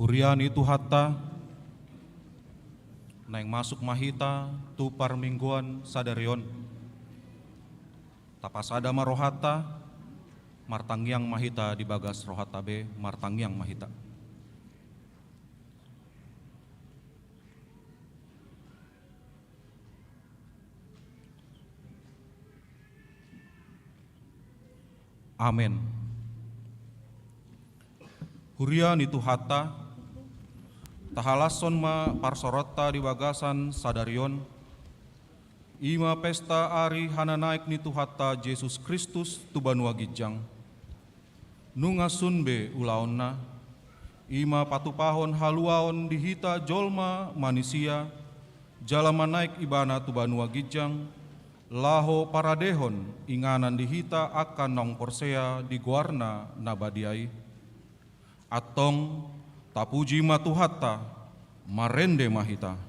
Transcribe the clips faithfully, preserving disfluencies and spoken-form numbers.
Huria ni Tuhanta, naeng masuk ma hita tu parmingguan sadari on. Tapasada ma rohanta, martangiang ma hita di bagas rohanta be, martangiang ma hita. Amen. Huria ni Tuhanta, tahalashon ma parsaoranta di bagasan sadari on, i ma pesta ari hananaek ni Tuhanta Jesus Kristus tu banua ginjang. Nunga sun be ulaonna, i ma patupahon haluaon di hita jolma manisia, jala manaek Ibana tu banua ginjang, laho paradehon inganan di hita angka naung porsea di goarna na badia i. Antong, tapuji ma Tuhanta, marende ma hita.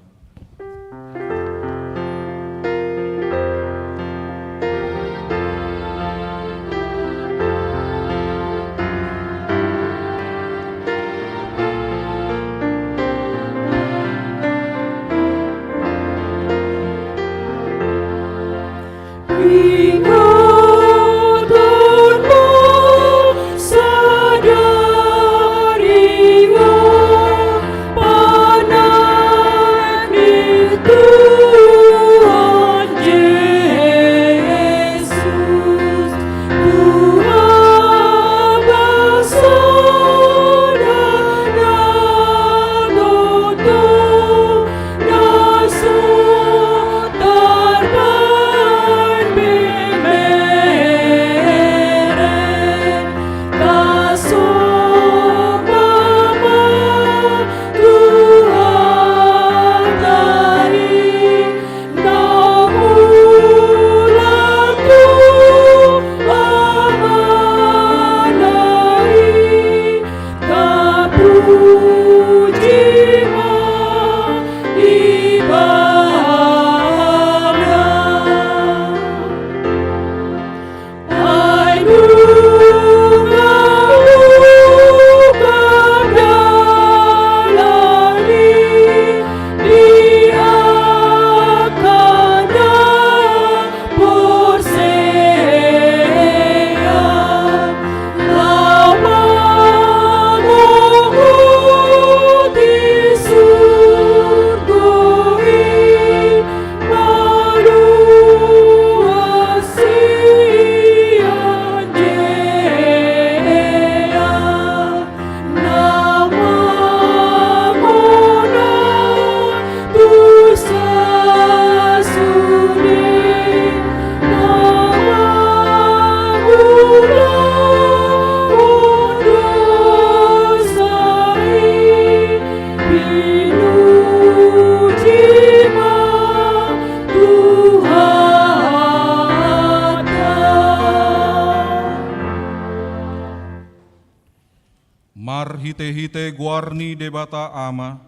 Marhitehite goar ni Debata Ama,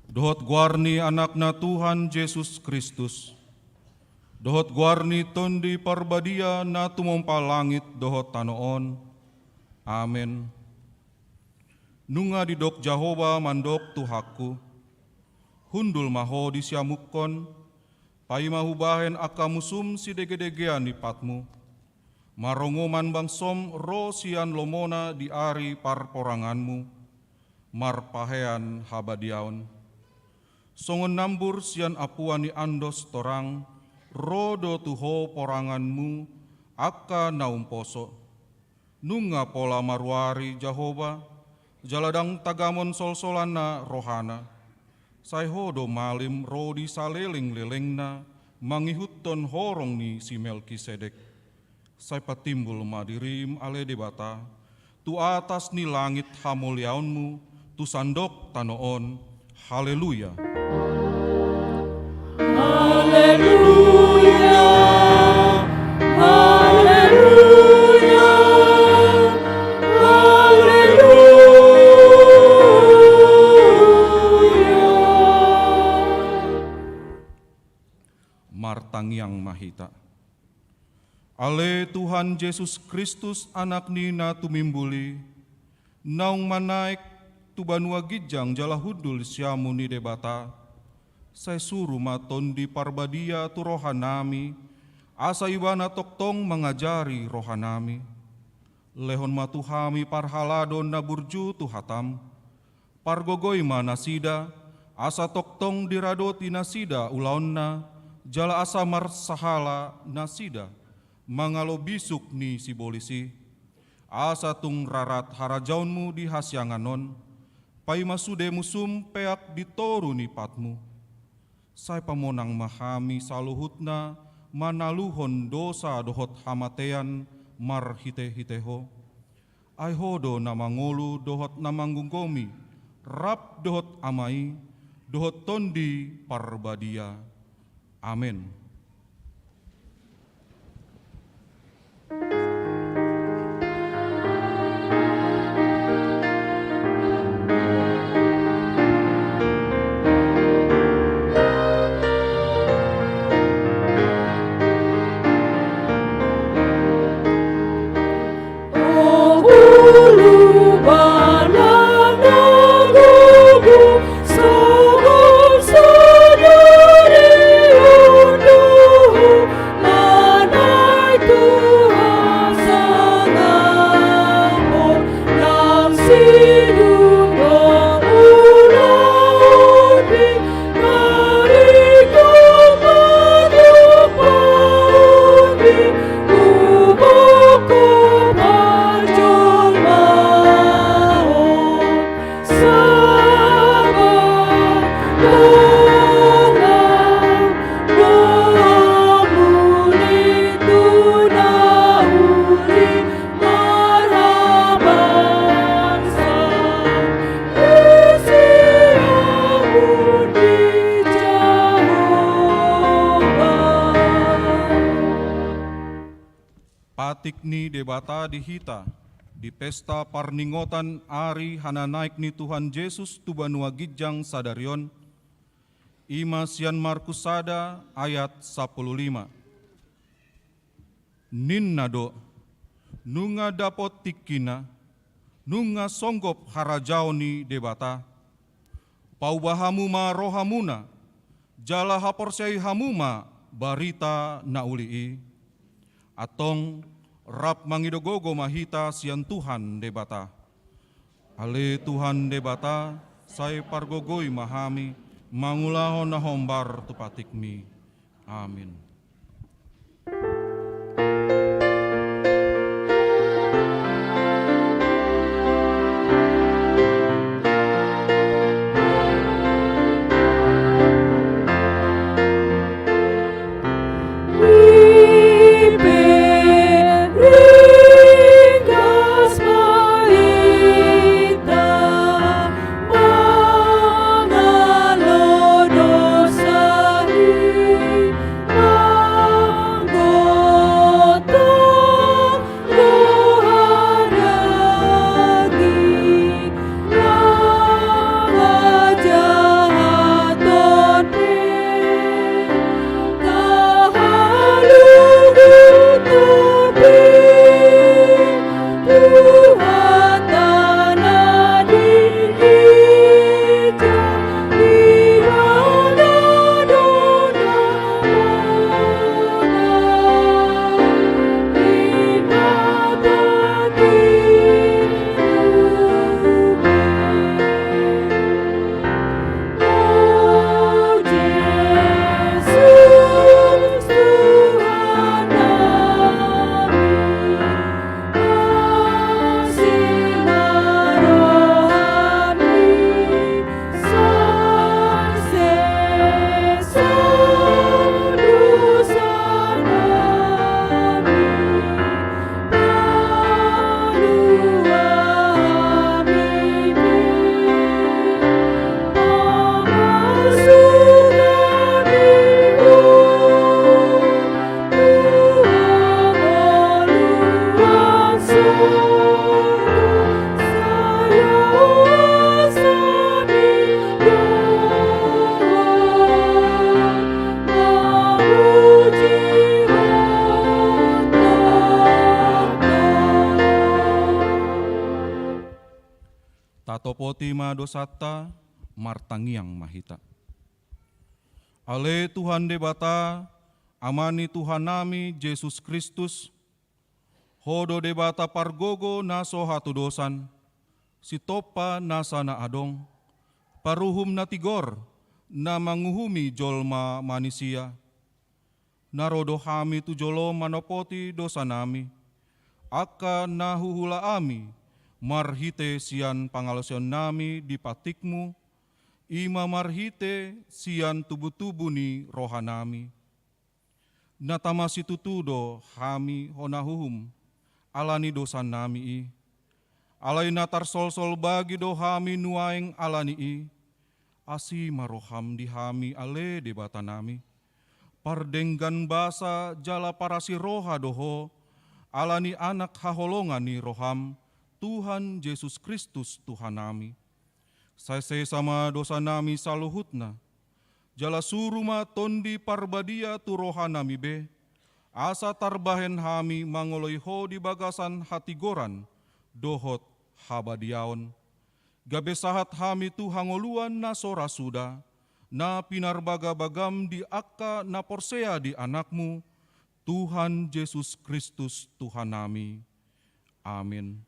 dohot goar ni Anakna Tuhan Jesus Kristus, dohot goar ni Tondi Parbadia na tumompa langit dohot tano on. Amen. Nunga didok Jahowa mandok tu hangku: Hundul ma ho di siamunghon, paima hubahen angka musum sidegedegean ni patmu. Marongoman bangsom ro sian lomona di ari parporanganmu, marpahean habadiaon. Songon nambur sian ampuan ni andos torang, ro do tu ho poranganmu angka na umposo. Nunga pola maruari Jahowa, jala ndang tagamon solsolanna rohana. Sai ho do malim ro di salelenglelengna, mangihuthon horong ni si Melkisedek. Sai patimbul ma dirim ale Debata, tu atas ni langit hamuliaonmu, tu sandok tano on. Haleluya. Haleluya. Haleluya. Haleluya. Martangiang ma hita. Ale Tuhan Jesus Kristus, Anak ni na tumimbul i, naung manaek tu banua ginjang jala hundul siamun ni Debata, sai suru ma Tondi Parbadia tu rohanami, asa Ibana tongtong mangajari rohanami. Lehon ma tu hami parhalado na burju tu hatam. Pargogoi ma nasida, asa tongtong diradoti nasida ulaonna, jala asa marsahala nasida mangalo bisuk ni sibolis i. Asa tung rarat harajaonmu di hasiangan on, paima sude musum peak di toru ni patmu. Sai pamonang ma hami saluhutna manaluhon dosa dohot hamatean marhite-hite Ho. Ai Ho do na mangolu dohot na manggomgomi, rap dohot Ama i, dohot Tondi Parbadia. Amen. Patik ni Debata di hita di pesta parningotan ari hananaek ni Tuhan Jesus tu banua ginjang sadari on, i ma sian Markus sada ayat sampulu lima. Ninna do, nunga dapot tingkina, nunga songgop harajaon ni Debata. Pauba hamu ma rohamuna, jala haporseai hamu ma barita na uli i. Antong rap mangido gogo ma hita sian Tuhan Debata. Ale Tuhan Debata, sai pargogoi ma hami mangulahon na hombar tu patikmi. Amin. Tima dosanta, martangiang ma hita. Ale Tuhan Debata, Ama ni Tuhannami Jesus Kristus, Ho do Debata pargogo na so hatudosan, Sitompa nasa na adong, Paruhum na tigor, na manguhumi jolma manisia. Na ro do hami tu jolom manopoti dosanami, angka na huhula hami, marhite sian pangalaosionnami di patikmu, i ma marhite sian tubutubu ni rohanami. Na tama situtu do hami hona uhum, ala ni dosanami i. Alai na tarsolsol bagi do hami nuaeng ala ni i. Asi ma roham di hami ale Debatanami. Pardenggan basa jala parasi roha do ho, ala ni Anak haholongan ni roham, Tuhan Jesus Kristus Tuhannami. Sai sesa ma dosanami saluhutna, jala suru ma Tondi Parbadia tu rohanami be, asa tarbahen hami mangoloi ho di bagasan hatigoran dohot habadiaon. Gabe sahat hami tu hangoluan na so ra suda, na pinarbagabagam di angka na porsea di Anakmu, Tuhan Jesus Kristus Tuhannami. Amin.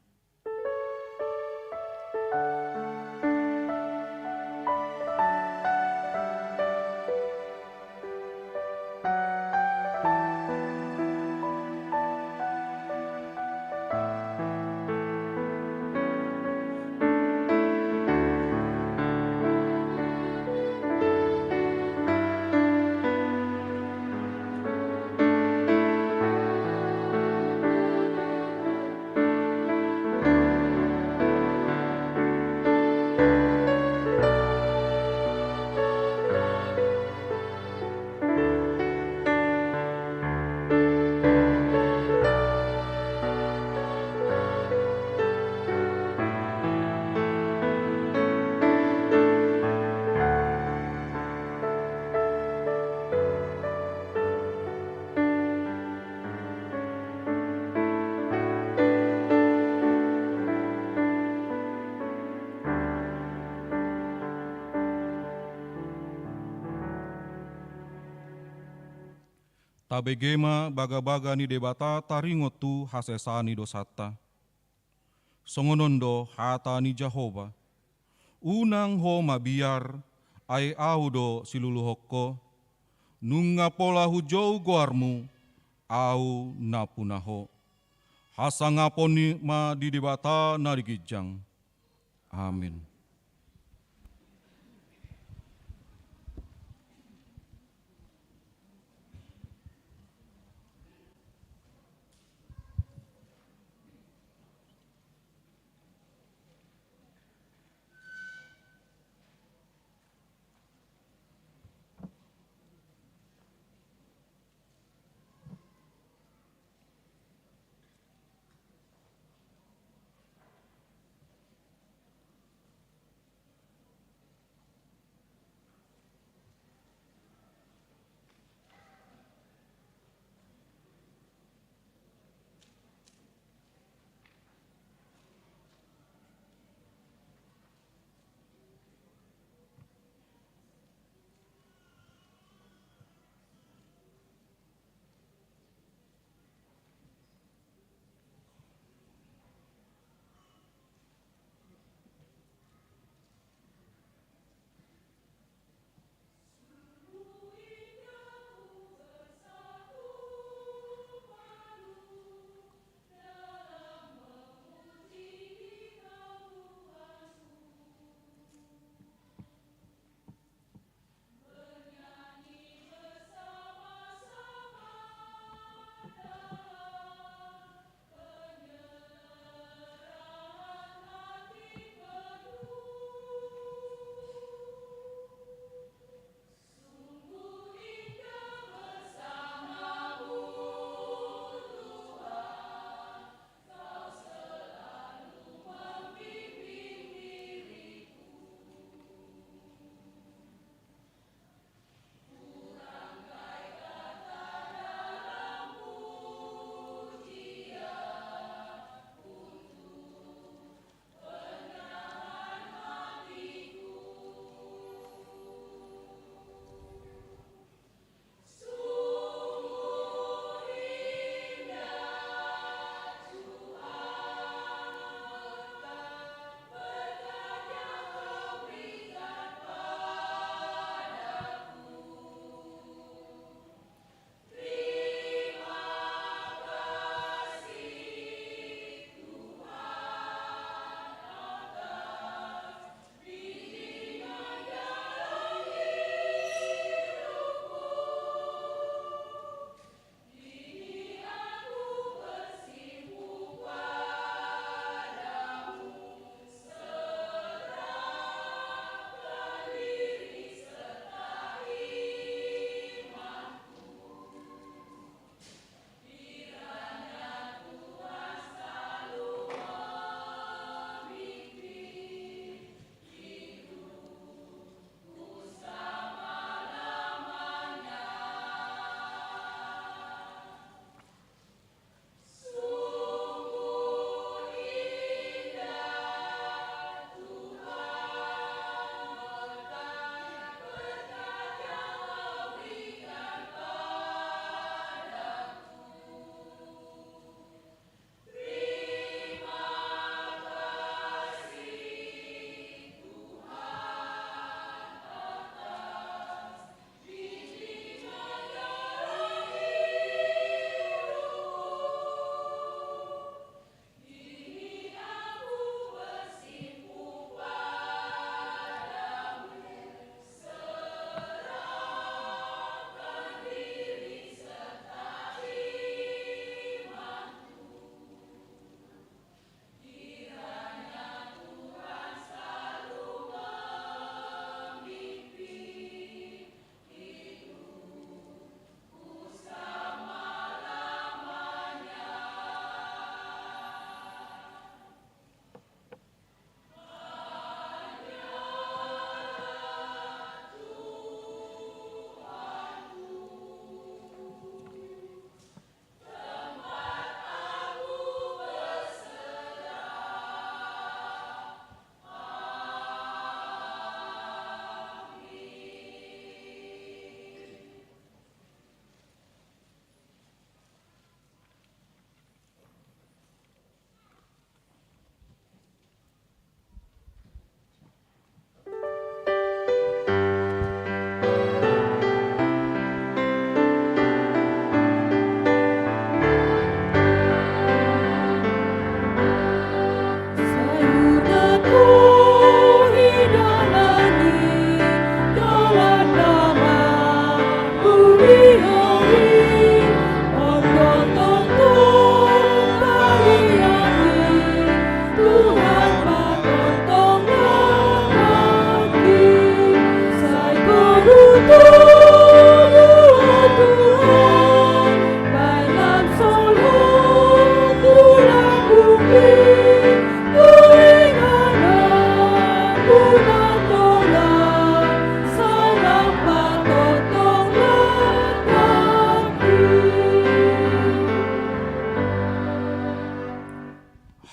Tabege ma bagabaga ni Debata taringot tu hasesaan ni dosanta. Songon on do hata ni Jahowa: Unang ho mabiar, ai Ahu do siluluhon ho. Nunga pola hujou goarmu, Ahu nampuna ho. Hasangapon ni ma di Debata na di ginjang. Amin.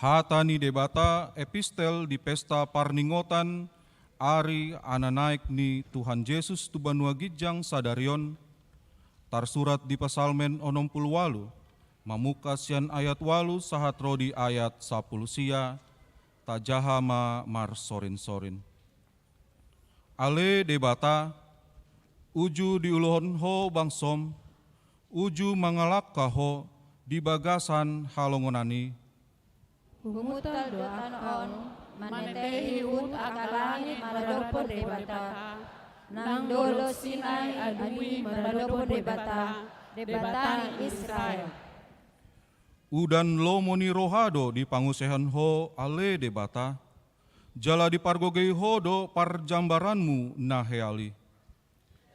Hata ni Debata, epistel di pesta parningotan ari ana naek ni Tuhan Jesus tu banua ginjang sadari on, tarsurat di Psalmen onom pulu ualu, mamungka sian ayat ualu sahat ro di ayat sampulu sia, tajaha ma marsorinsorin. Ale Debata, uju diuluhon Ho bangsoM, uju mangalangka Ho di bagasan halongonan i. Humuntal do angka on, manetehi huhut angka langit maradophon Debata, nang dolok Sinai adui maradophon Debata, Debata ni Israel. Udan lomo ni roha do dipangusean Ho, ale Debata, jala dipargogoi Ho do parjambaranMu na heal i.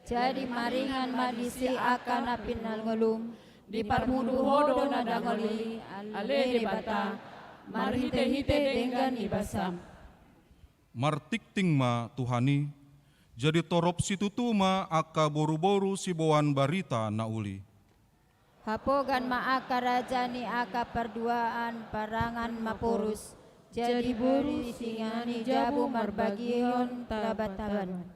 Jadi maringan ma disi angka na pinangalum, diparmudu Ho do na dangol i, ale Debata, marhitehite denggan ni basaM. Martingting ma Tuhan i, jadi torop situtu ma angka boruboru siboan barita na uli. Hapogan ma angka raja ni angka parduaan parangan maporus, jadi boru singa ni jabu marbagihon tabantaban.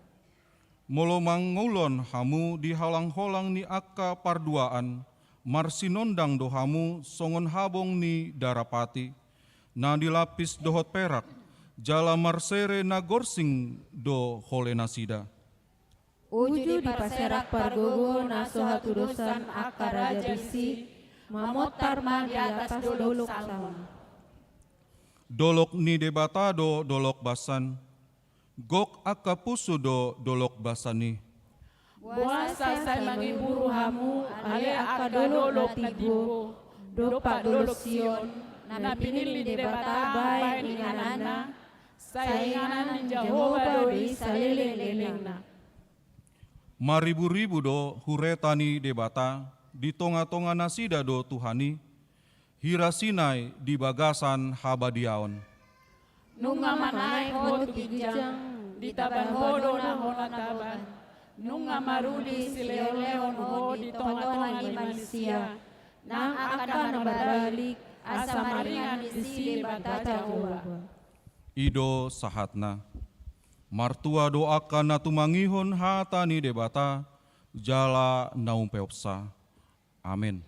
Molo mangulon hamu di holangholang ni angka parduaan, marsinondang do hamu songon habong ni darapati, na dilapis dohot perak, jala marsere na gorsing do holenasida. Uju dipaserak pargogo na so hatudosan angka raja disi, mamontar ma di atas dolok Salmon. Dolok ni Debata do dolok bansan, gok angka punsu do dolok bansan i. Boasa sai mangiburu hamu, ale angka dolok na timbo, dompak dolok Sion, na pinillit Debata baen ingananna, sai inganan ni Jahowa do i salelenglelengna. Mariburibu do hureta ni Debata, di tongatonganasida do Tuhan i, hira Sinai di bagasan habadiaon. Nunga manaek ho tu ginjang, ditaban ho do na hona taban. Nunga maruli silehonlehon ho di tongatonga ni manisia, nang angka na marbalik, asa maringan disi Debata Jahowa. I do sahatna. Martua do angka na tumangihon hata ni Debata, jala na umpeopsa. Amen.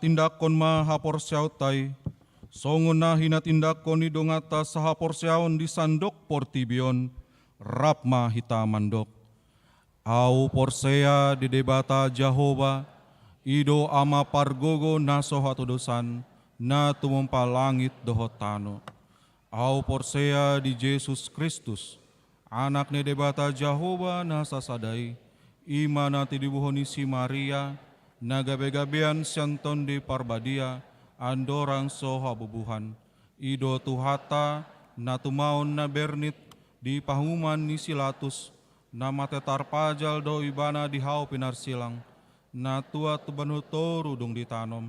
Tindakkon ma haporseaonta i, songon na hinatindakkon ni donganta sahaporseaon di sandok portibi on, rap ma hita mandok. Ahu porsea di Debata Jahowa, i do Ama pargogo na so hatodosan, na tumompa langit dohot tano. Ahu porsea di Jesus Kristus, Anak ni Debata Jahowa na sasada i, i ma na tinibuhon ni si Maria, na gabegabean sian Tondi Parbadia, andorang so habubuhan. I do Tuhanta, na tumaon na bernit di panguhuman ni si Latus, na mate tarpajal do Ibana di hau pinarsilang, na tuat tu banua toru dung ditanom,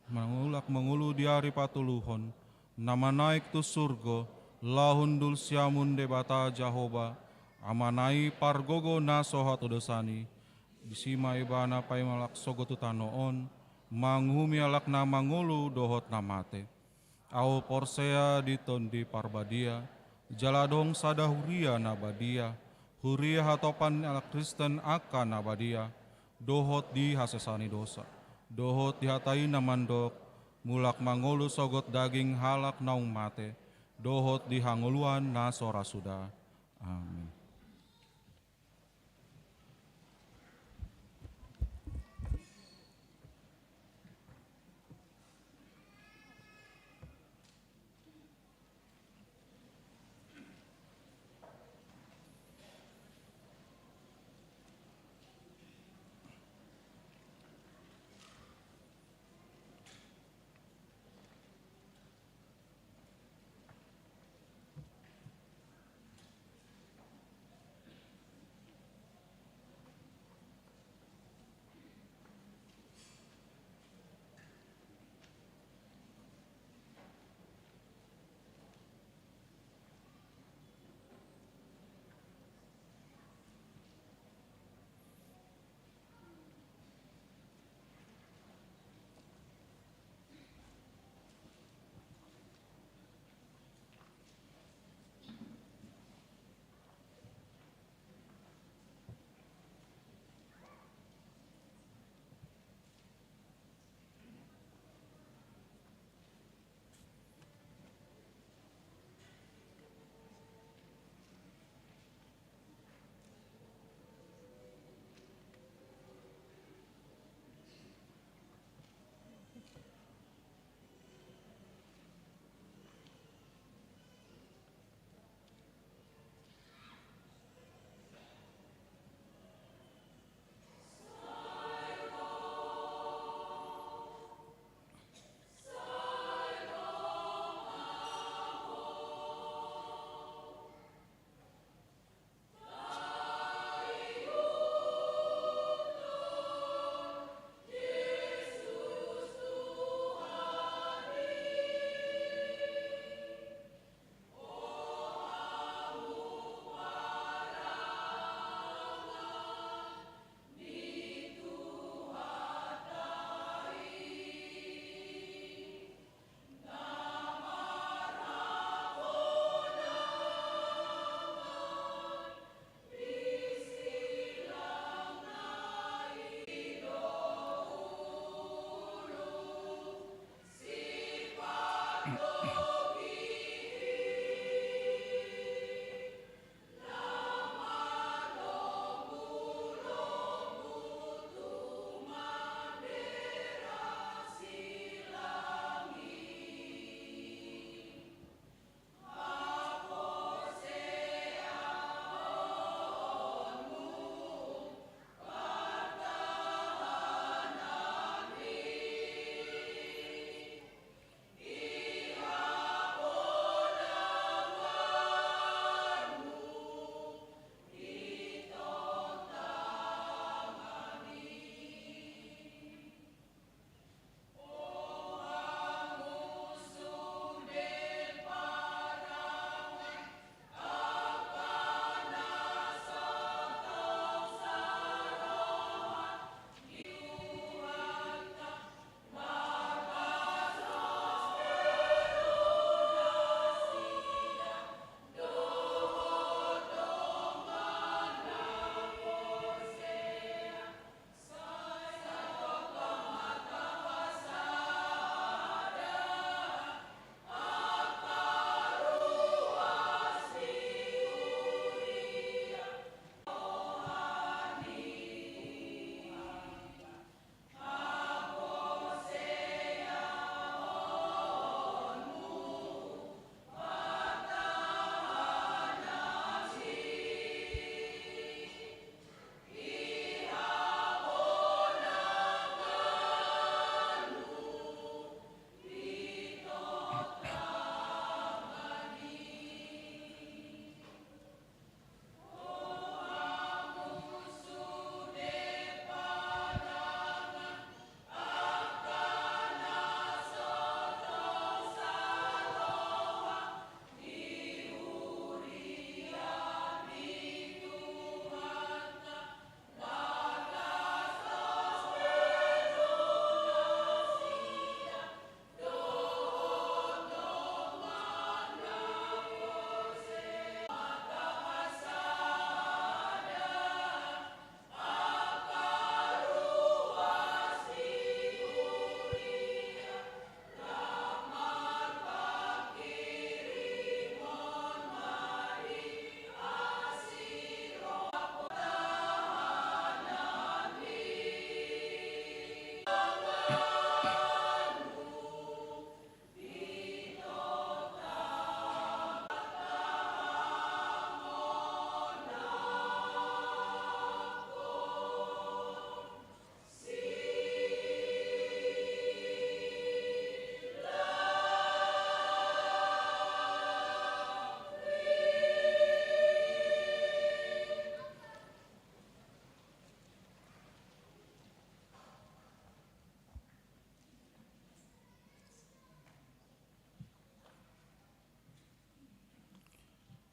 mulak mangolu di ari patoluhon, na manaek tu surgo, laho hundul siamun Debata Jahowa, Amana i pargogo na so hatodosan i. Disi ma Ibana paima mulak sogot tu tano on, manguhumi halak na mangolu dohot na mate. Ahu porsea di Tondi Parbadia, jala adong sada huria na badia, huria hatopan ni halak Kristen angka na badia, dohot di hasesaan ni dosa, dohot di hata i na mandok, mulak mangolu sogot daging halak naung mate, dohot di hangoluan na so ra suda. Amin.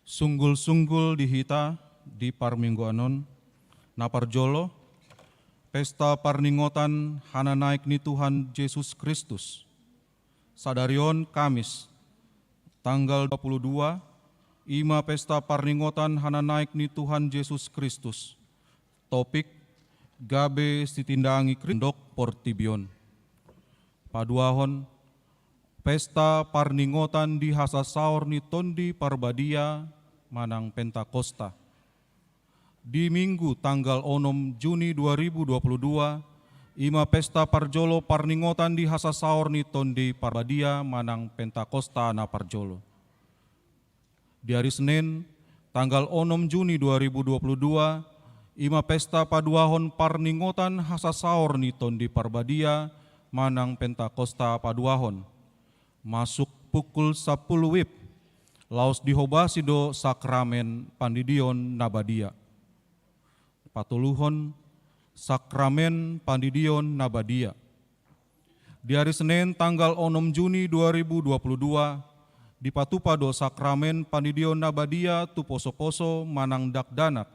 Sunggul-sunggul di hita di parmingguan on, na parjolo, pesta parningotan hananaek ni Tuhan Jesus Kristus. Sadari on Kamis, tanggal dua puluh dua, i ma pesta parningotan hananaek ni Tuhan Jesus Kristus. Topik, gabe sitindangi Kristus portibi on. Paduahon, pesta parningotan di hasasaor ni Tondi Parbadia manang Pentakosta. Di Minggu tanggal onom Juni dua ribu dua puluh dua, i ma pesta parjolo parningotan di hasasaor ni Tondi Parbadia manang Pentakosta na parjolo. Di ari Senen, tanggal onom Juni dua ribu dua puluh dua, i ma pesta paduahon parningotan hasasaor ni Tondi Parbadia manang Pentakosta paduahon. Masuk pukul sampulu wib, laos dihobasi do sakramen pandidion na badia. Patoluhon, sakramen pandidion na badia. Di ari Senen tanggal onom Juni dua ribu dua puluh dua, dipatupa do sakramen pandidion na badia tu poso-poso manang dakdanak.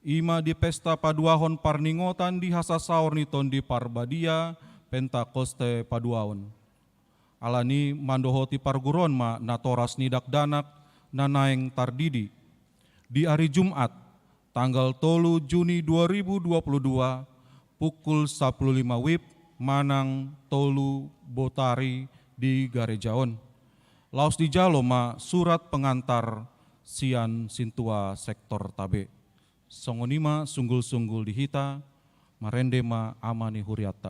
I ma di pesta paduahon parningotan di hasasaor ni Tondi Parbadia Pentakoste paduahon. Alani mandohoti parguruon ma natoras ni dakdanak na naeng tardidi. Di ari Jumat, tanggal tolu Juni dua ribu dua puluh dua, pukul sampulu lima wib manang tolu botari di gareja on. Laos dijalo ma surat pengantar sian sintua sektor tabe. Songon i ma sunggul-sunggul di hita, marende ma ama ni hurianta.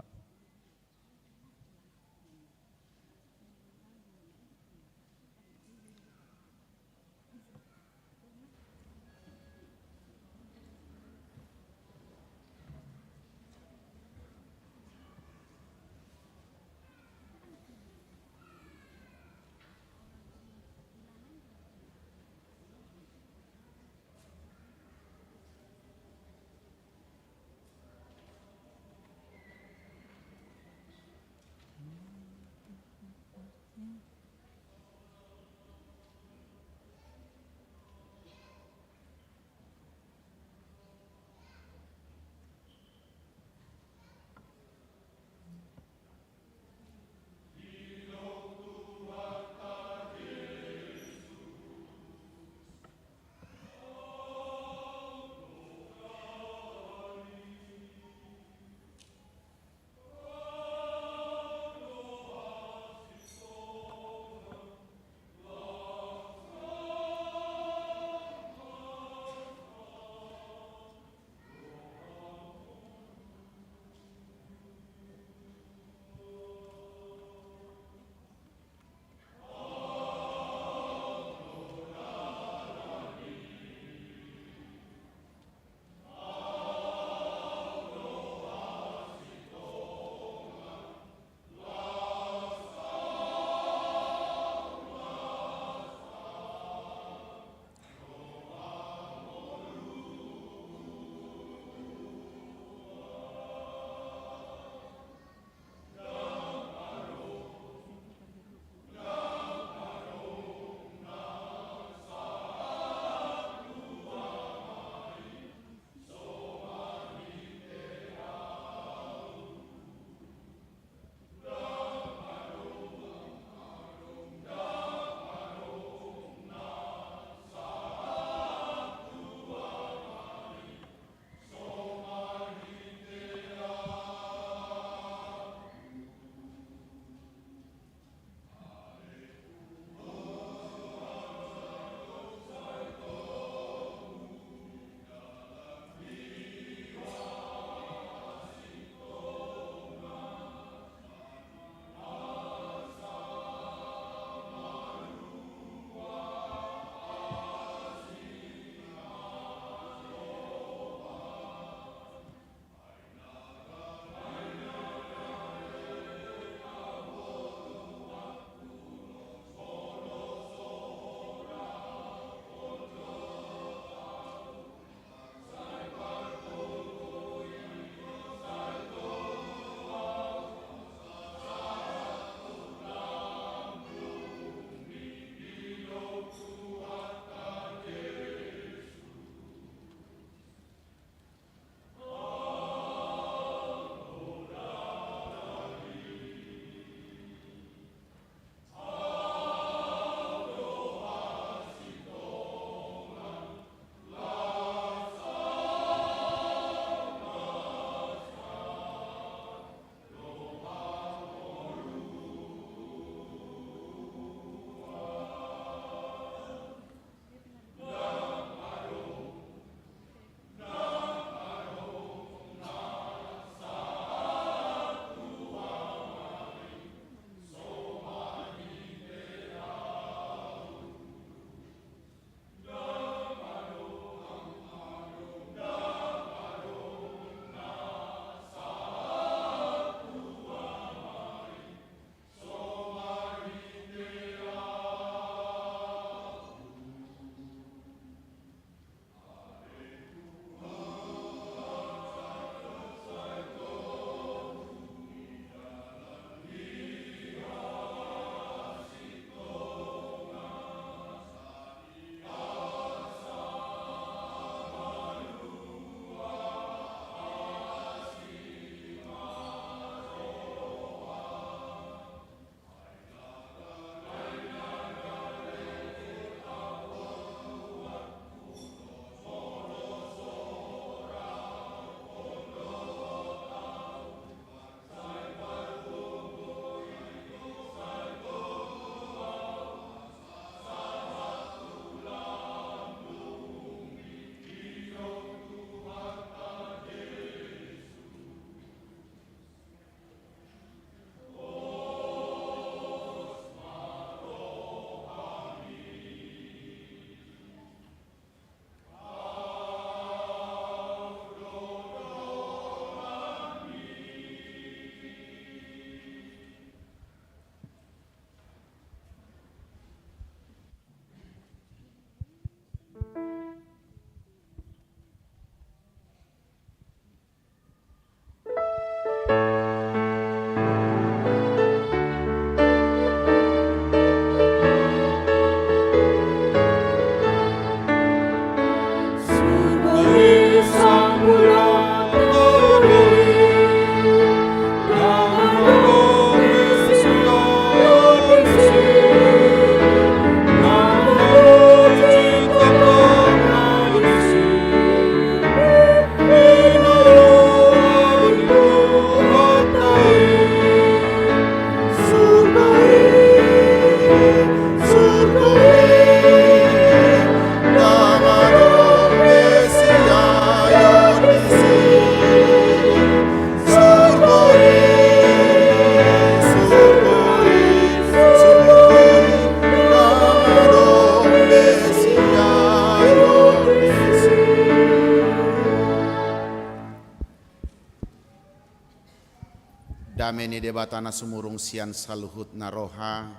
Dame ni Debata na sumurung sian saluhutna roha,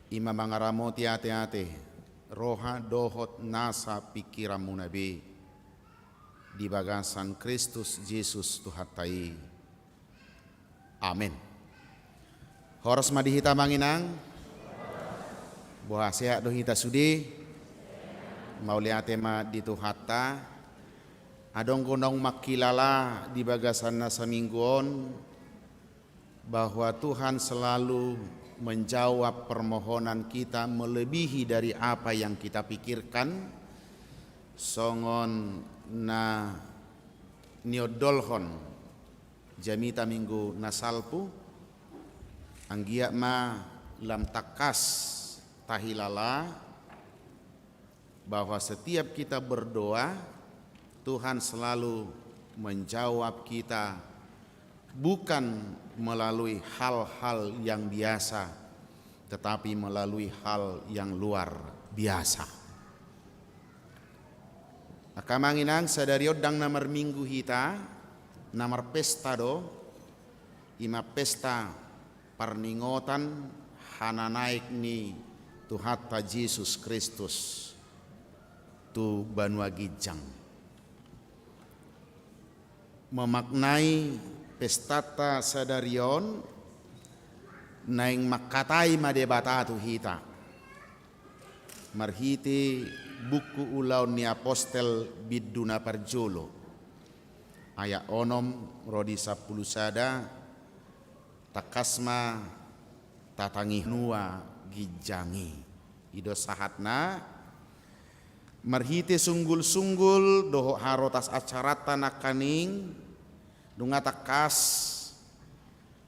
i ma mangaramoti ateate, roha dohot nasa pingkiranmuna be, di bagasan Kristus Jesus Tuhanta i. Amen. Horas ma di hita, amang inang. Boha, sehat do hita sude? Mauliate ma di Tuhanta. Adong do naung mangkilala di bagasan na saminggu on bahwa Tuhan selalu menjawab permohonan kita melebihi dari apa yang kita pikirkan, songon na niondolhon jamita minggu na salpu. Anggiat ma lam tangkas tahilala bahwa setiap kita berdoa, Tuhan selalu menjawab kita bukan melalui hal-hal yang biasa, tetapi melalui hal yang luar biasa. Angka amang inang, sadari on ndang na marminggu hita, na marpesta do, i ma pesta parningotan hananaek ni Tuhanta Jesus Kristus tu banua ginjang. Memaknai pestanta sadari on, naeng mangkatai ma Debata tu hita marhite buku Ulaon ni Apostel bindu na parjolo, ayat onom ro di sampulu sada. Tangkas ma tatangi banua ginjang i. I do sahatna, marhite sunggul-sunggul dohot harotas acaranta nangkaning, nunga tangkas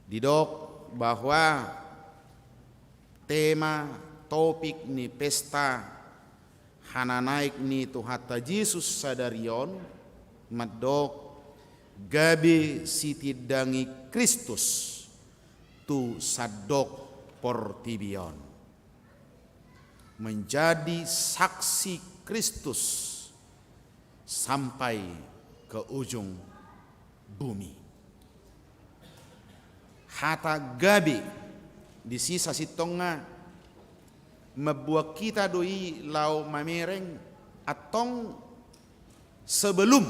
didok bahwa tema, topik ni pesta hananaek ni Tuhanta Jesus sadari on mandok gabe sitindangi Kristus tu sandok portibi on. Menjadi saksi Kristus sampai ke ujung bumi. Hata gabe disi sasintongna mambuat hita do i laho mamereng, antong sebelum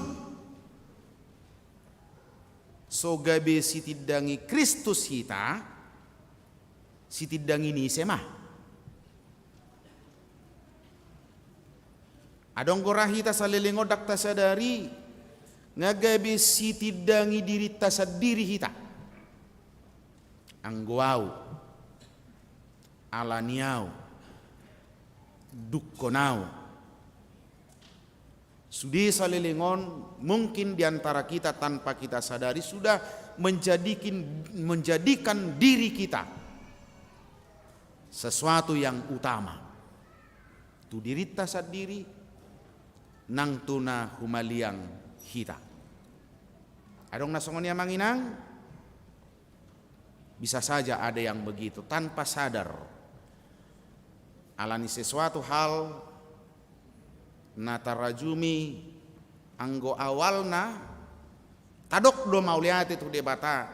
so gabe sitindangi Kristus hita, sitindangi ni ise ma? Adong do ra hita saleleng on ndang tasadari, nga gabe sitindangi dirinta sandiri hita. Anggo au, ala ni au, dungkon au. Sude saleleng on mungkin di antara kita tanpa kita sadari sudah menjadikin, menjadikan diri kita sesuatu yang utama tu dirinta sandiri, nang tu na humaliang hita. Adong na songon i, amang inang? Bisa saja ada yang begitu, tanpa sadar. Ala ni sesuatu hal na tarajumi anggo awalna, tadok do mauliate tu Debata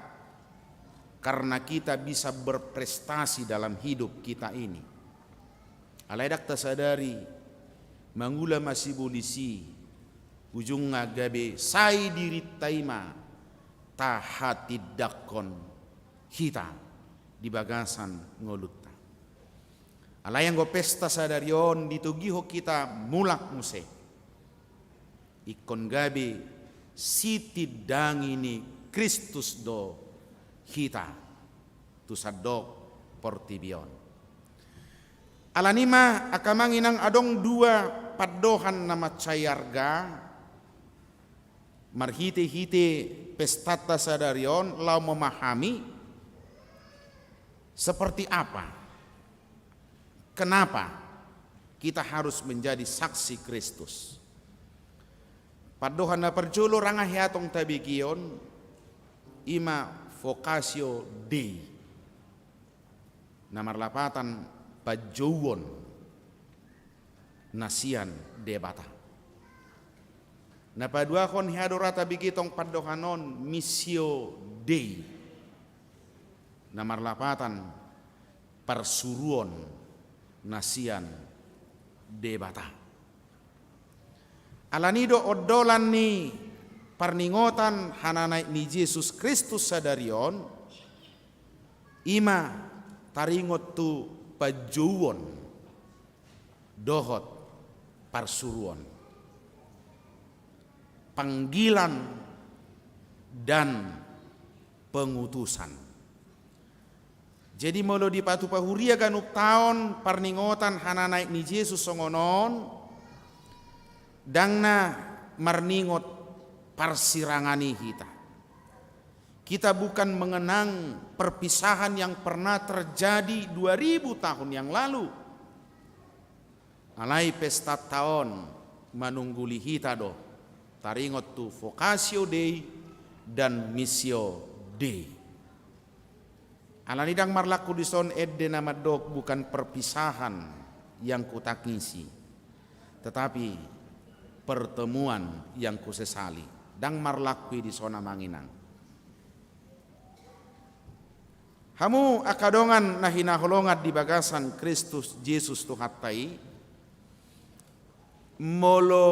karena kita bisa berprestasi dalam hidup kita ini. Alai ndang tasadari, mangula ma sibolis i, ujungna gabe sai dirinta i ma tahatindanghon hita di bagasan ngolunta. Alai anggo pesta sadari on ditogihon hita mulak muse, ingkon gabe sitindangi ni Kristus do hita tu sandok portibi on. Ala ni i ma, angka amang inang, adong dua pandohan na mansai arga marhite-hite pestanta sadari on laho memahami seperti apa, kenapa kita harus menjadi saksi Kristus. Pandohan na parjolo, rangah i antong tabegehon, i ma vocatio Dei, na marlapatan panjouon na sian Debata. Na paduahon, hea do ra tabege tong pandohan on, missio Dei, na marlapatan parsuruon na sian Debata. Alani do ondolan ni parningotan hananaek ni Jesus Kristus sadari on, i ma taringot tu panjouon dohot parsuruon, panggilan dan pengutusan. Jadi molo dipatupa huria ganup taon parningotan hananaek ni Jesus songon on, ndang na marningot parsirangan i hita. Kita bukan mengenang perpisahan yang pernah terjadi dua ribu tahun yang lalu. Alai pesta taon manungguli hita do taringot tu Vocatio Dei dan Missio Dei. Alani ndang marlaku dison ende na mandok bukan perpisahan yang kutangisi, tetapi pertemuan yang kusesali. Ndang marlaku i dison, amang inang. Hamu angka dongan na hinaholongan di bagasan Kristus Jesus Tuhanta i, molo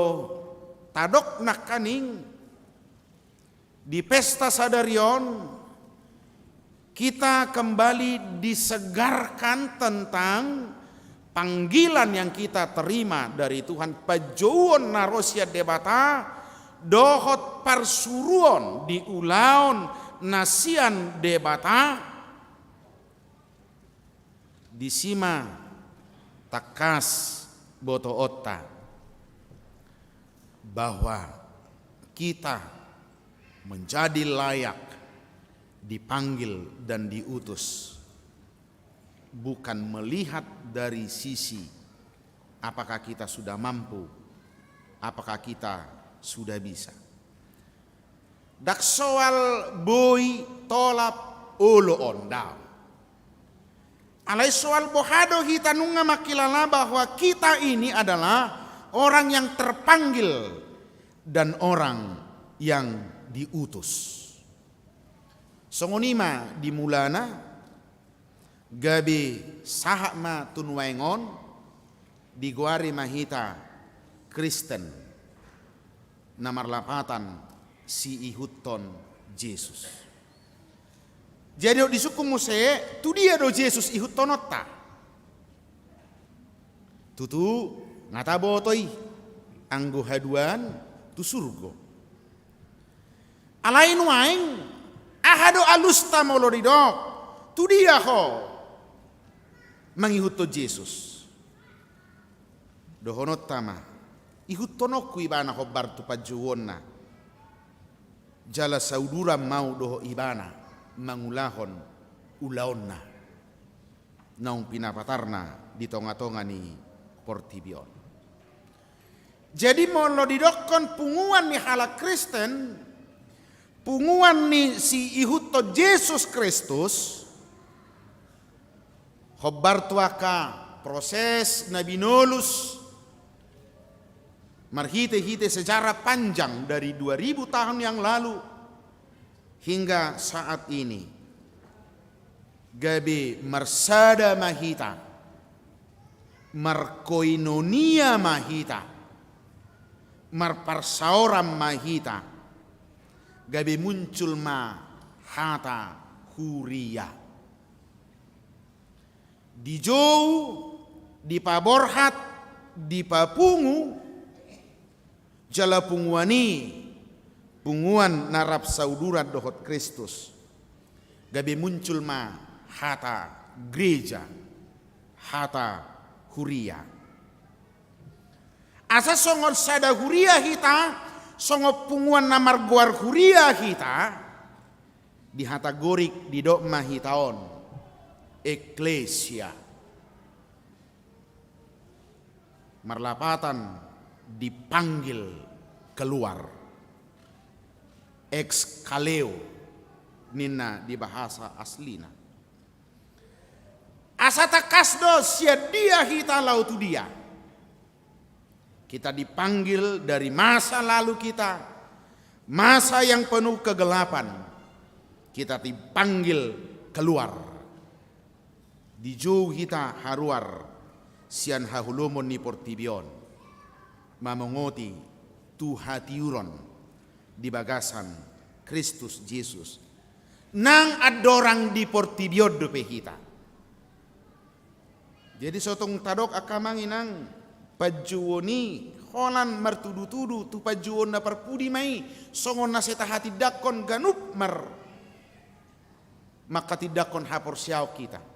tadok nangkaning di pesta sadari on, kita kembali disegarkan tentang panggilan yang kita terima dari Tuhan, panjouon na ro sian Debata, dohot parsuruon di ulaon na sian Debata, disi ma tangkas botoonta bahwa kita menjadi layak dipanggil dan diutus, bukan melihat dari sisi apakah kita sudah mampu, apakah kita sudah bisa. Ndang soal boi tolap olo on, daong. Alai soal boha do hita nunga mangkilala bahwa kita ini adalah orang yang terpanggil dan orang yang diutus. Songon i ma di mulana, gabe sahat ma tu nuaeng on, digoari ma hita Kristen, na marlapatan siihuthon Jesus. Jadi didok di sungkun muse, tu dia do Jesus ihuthononta? Tutu, nga taboto i, anggo haduan tu surgo. Alai nuaeng, aha do alusta molo didok, tu dia ho mangihuthon Jesus? Dohononta ma, ihuthononku ibana hombar tu panjouonna, jala sauduran ma au dohot ibana mangulahon ulaonna naung pinapatarna di tongatonga ni portibi on. Jadi molo didokkon punguan ni halak Kristen, punguan ni siihuthon Jesus Kristus, hombar tu angka proses na binolus marhitehite sejarah panjang dari dua ribu tahun yang lalu hingga saat ini, gabe marsada ma hita, markoinonia ma hita, marparsaoran ma hita, gabe muncul ma hata huria. Dijou, dipaborhat, dipapungu, jala punguan i, punguan na rap sauduran dohot Kristus, gabe muncul ma hata gereja, hata huria. Asa songon sada huria hita, songon punguan na margoar huria hita, di hata Gorik didok ma hita on ekklesia. Marlapatan dipanggil keluar. Ex kaleo ninna di bahasa aslina. Asa tangkas do sian dia hita laho tu dia. Kita dipanggil dari masa lalu kita, masa yang penuh kegelapan. Kita dipanggil keluar Dijou hita haruar sian haholomon ni portibi on, mamongoti tu hatiuron di bagasan Kristus Jesus. Nang andorang di portibi on dope hita. Jadi so tung tadok angka amang inang, panjouon i holan martudutudu tu panjouon na parpudi ma i, songon na sai tahatindangkon ganup mar mangkatindangkon haporseaon hita.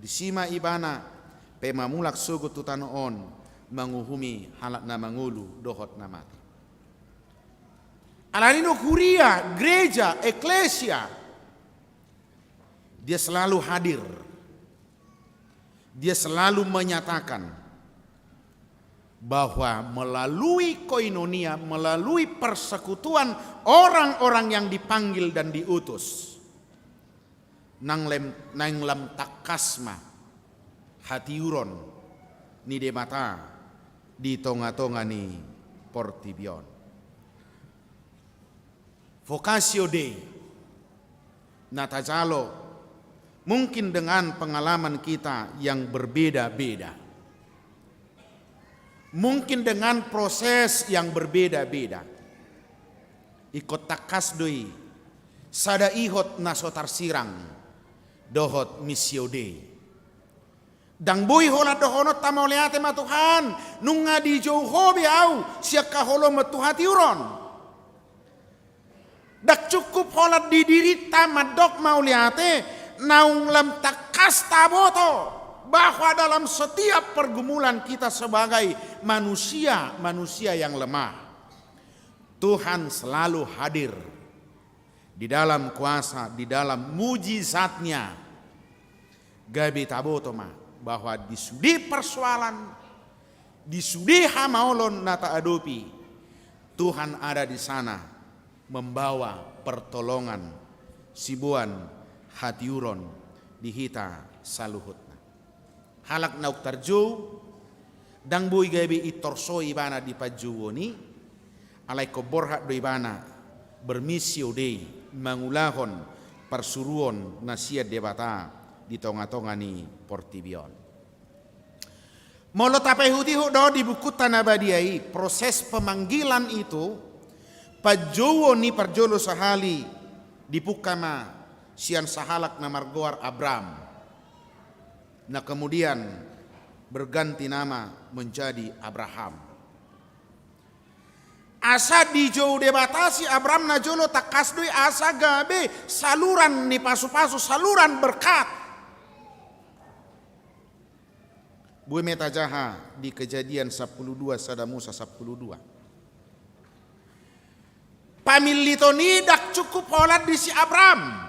Disi ma Ibana pe mamulak sogot tu tano on, manguhumi halak na mangolu dohot na mate. Alani do kuria, gereja, eklesia, dia selalu hadir. Dia selalu menyatakan bahwa melalui koinonia, melalui persekutuan orang-orang yang dipanggil dan diutus, nang lem-, nang lam tangkas ma hatiuron ni Debata di tonga-tonga ni portibi on. Vocatio Dei na tajalo, mungkin dengan pengalaman kita yang berbeda-beda, mungkin dengan proses yang berbeda-beda, ingkon tangkas do i sada ihot na so tarsirang dohot Missio Dei. Ndang boi holan dohononta mauliate ma Tuhan, nunga dijou Ho be ahu sian haholomon tu hatiuron. Ndang cukup holan di dirinta mandok mauliate, naung lam tangkas taboto bahwa dalam setiap pergumulan kita sebagai manusia, manusia yang lemah, Tuhan selalu hadir di dalam kuasa, di dalam mujizat-Nya. Gabe taboto ma bahwa di sude persoalan, di sude hamaolon na taadopi, Tuhan ada di sana membawa pertolongan, siboan hatiuron di hita saluhutna. Halak naung tarjou, ndang boi gabe intorsoi ibana di panjouon i, alai ingkon borhat do ibana bermissio Dei, mangulahon parsuruon na sian Debata di tonga-tonga ni portibi on. Molo tapaihut-ihut do di bukunta na badia i, proses pemanggilan itu, panjouon i parjolo sahali dipungka ma sian sahalak na margoar Abram, na kemudian berganti nama menjadi Abraham. Asa dijou Debata si Abram na jolo tangkas do i asa gabe saluran ni pasupasu, saluran berkat. Boi ma tajaha di Kejadian sampulu dua, Sada Musa sampulu dua. Pamilliton i ndang cukup holan di si Abram.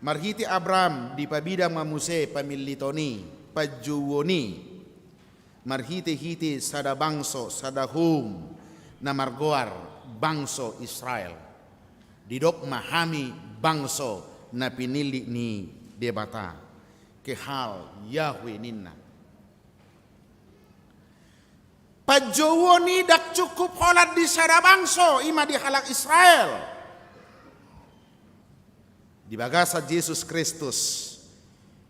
Marhite Abram dipabidang ma muse pamilliton i, panjouon i, marhite-hite sada bangso, sada houm na margoar bangso Israel. Didok ma hami bangso na pinillit ni Debata, kehal Yahweh ninna. Panjouon i ndang cukup holan di sada bangso, i ma di halak Israel. Di bagasan Jesus Kristus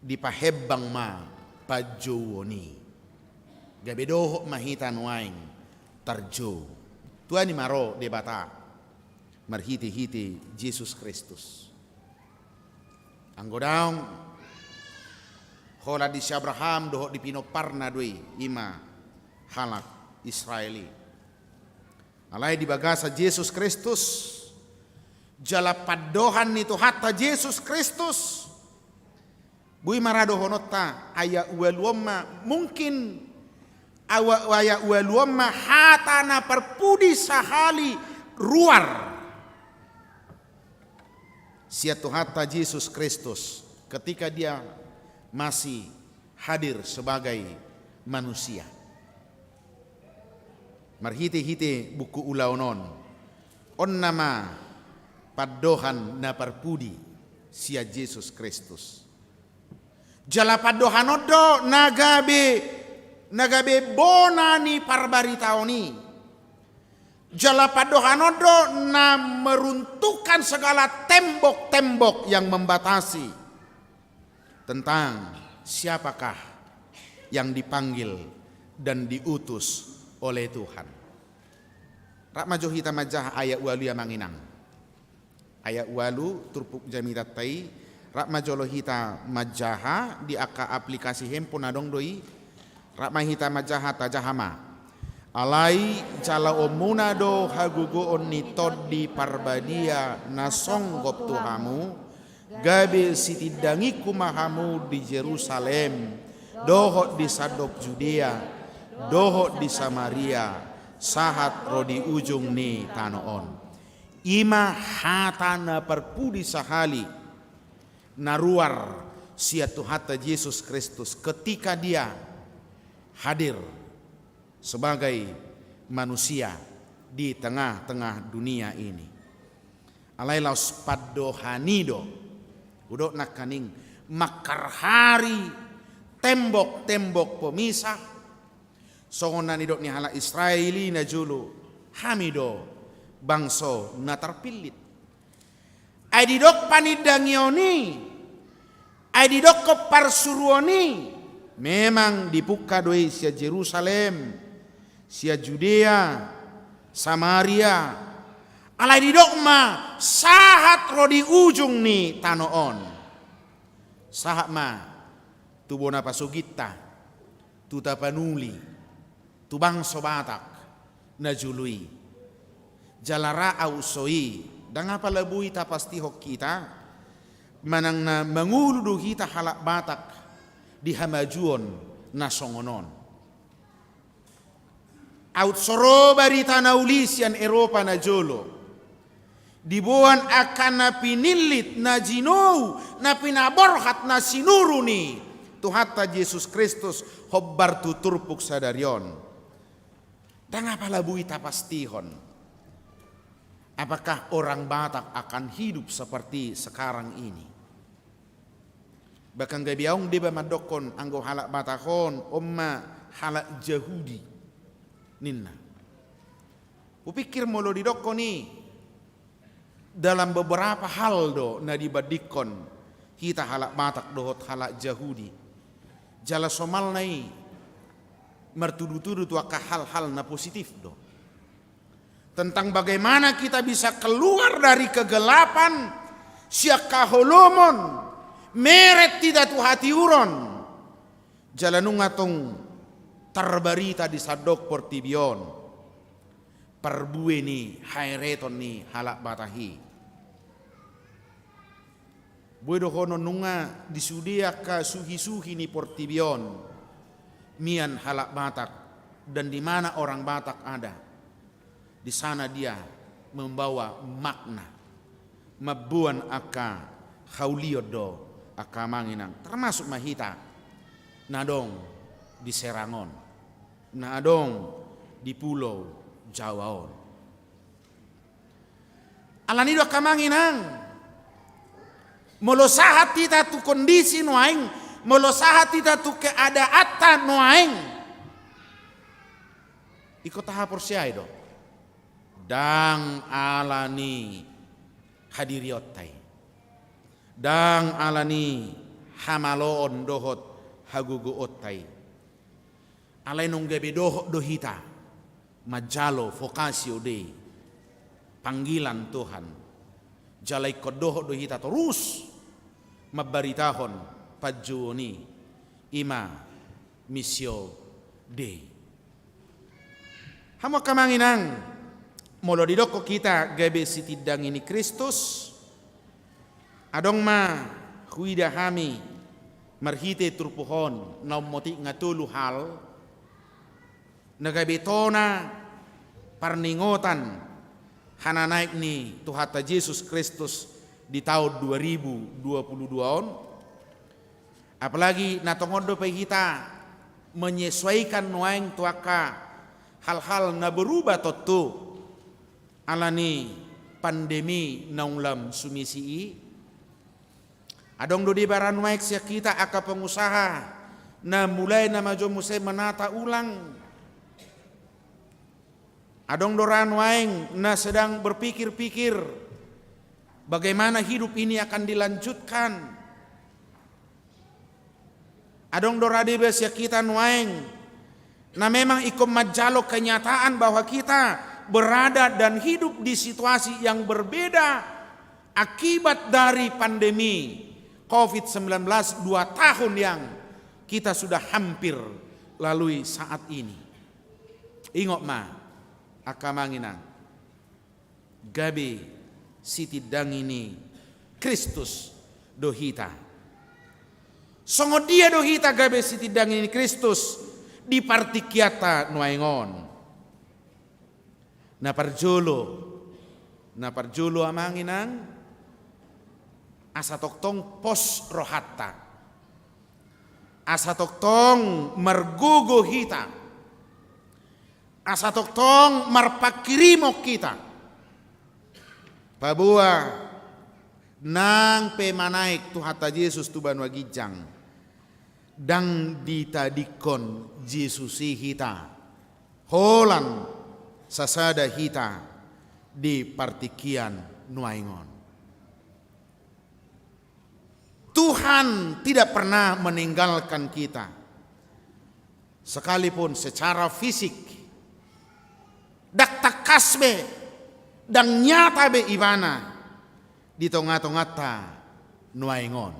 dipahembang ma panjouon i. Gabe dohot ma hita nuaeng tarjou. Tua ni ma ro Debata marhite-hite Jesus Kristus. Anggo daong, holan di si Abraham dohot di pinomparna do i, i ma halak Israel i. Alai di bagasan Jesus Kristus, jala pandohan ni Tuhanta Jesus Kristus, boi ma ra dohononta, ayat ualu on ma, mungkin awa-, ayat ualu on ma hata na parpudi sahali ruar sian Tuhanta Jesus Kristus ketika Dia masih hadir sebagai manusia. Marhite-hite buku Ulaon on, on nama pandohan na parpudi sian Jesus Kristus. Jala pandohan on do na gabe, na gabe bona ni parbaritaon i. Jala pandohan on do na meruntuhkan segala tembok-tembok yang membatasi. Tentang siapakah yang dipanggil dan diutus oleh Tuhan. Rap ma jo hita manjaha ayat ualu i, Amang Inang. Ayat ualu turpuk jamitanta i, rap ma jolo hita manjaha di angka aplikasi handphone adong do i, rap ma hita manjaha, tajaha ma. Alai jaloonmuna do hagogoon ni Tondi Parbadia na songgop tu hamu, gabe sitindangingku ma hamu di Jerusalem, dohot di sandok Judea, dohot di Samaria, sahat ro di ujung ni tano on. I ma hata na parpudi sahali na ruar sian Tuhanta Jesus Kristus ketika Dia hadir sebagai manusia di tengah-tengah dunia ini. Alai laos pandohan i do, hudok nangkaning, mangkarhari tembok-tembok pemisah, songon na nidok ni halak Israel i na jolo, hami do bangso na tarpillit. Ai didok panindangion i, ai didok parsuruon i, memang dipungka do i sian Jerusalem, sian Judea, Samaria, alai didok ma sahat ro di ujung ni tano on. Sahat ma tu bona pasogitta, tu Tapanuli, tu bangso Batak na jolo i. Jala ra aut so i, ndang apala boi tapastihon hita, manang na mangolu do hita halak Batak di hamajuon na songon on. Aut so ro barita na uli sian Eropa na jolo, diboan angka na pinillit, na jinou, na pinaborhat, na sinuru ni Tuhanta Jesus Kristus hombar tu turpuk sadari on. Ndang apala boi tapastihon, apakah orang Batak akan hidup seperti sekarang ini? Bahkan gabe adong deba mandokkon anggo halak Batak on, on ma halak Jahudi, ninna. Hupikir molo didokkon i, dalam beberapa hal do na dibandingkon hita halak Batak dohot halak Jahudi. Jala somalna i martudu-tudu tu angka hal-hal na positif do. Tentang bagaimana kita bisa keluar dari kegelapan, sian haholomon, meret hita tu hatiuron. Jala nunga tong tarbarita di sandok portibi on parbue ni haereton ni halak Batak i. Boi dohonon nunga di sude angka suhi-suhi ni portibi on, mian halak Batak, dan di mana orang Batak ada, di sana dia membawa makna, mamboan angka haulion do angka Amang Inang, termasuk ma hita na adong di Serang on, na adong di Pulau Jawa on. Alani do angka Amang Inang, molo sahat hita tu kondisi nuaeng, molo sahat hita tu keadaanta nuaeng, ingkon tahaporseai do, ndang alani hadirionta i, ndang alani hamaloon dohot hagogoonta i. Alai nunga gabe dohot do hita manjalo vocatio Dei, panggilan Tuhan. Jala ingkon dohot do hita torus mambaritahon panjouon i, i ma missio Dei. Hamu angka Amang Inang, molo didokkon hita gabe sitindangi ni Kristus, adong ma huida hami marhite turpuk on na ummotik nga tolu hal na gabe tona parningotan hananaek ni Tuhanta Jesus Kristus di taon dua ribu dua puluh dua on. Apalagi na tongon dope hita menyesuaikan nuaeng tu angka hal-hal na berubah tontu alani pandemi naung lam sumisi i. Adong do deba ra nuaeng sian hita angka pengusaha na mulai na majo muse menata ulang. Adong do ra nuaeng na sedang berpikir-pikir bagaimana hidup ini akan dilanjutkan. Adong do rade basian hita nuaeng na memang ingkon manjalo kenyataan bahwa kita berada dan hidup di situasi yang berbeda akibat dari pandemi covid sembilan belas dua tahun yang kita sudah hampir lalui saat ini. Ingot ma, angka amang inang, gabe sitindangi ni Kristus do hita. Songon dia do hita gabe sitindangi ni Kristus di partingkianta nuaeng on? Na parjolo, na parjolo amang inang, asa tongtong pos rohanta, asa tongtong margogo hita, asa tongtong marpanghirimon hita. Paboa nang pe manaek Tuhanta Jesus tu banua ginjang, ndang ditadingkon Jesus i hita holan sasada hita di partingkian nuaeng on. Tuhan tidak pernah meninggalkan kita, sekalipun secara fisik ndang tangkas be, ndang nyata be Ibana di tonga-tonganta nuaeng on.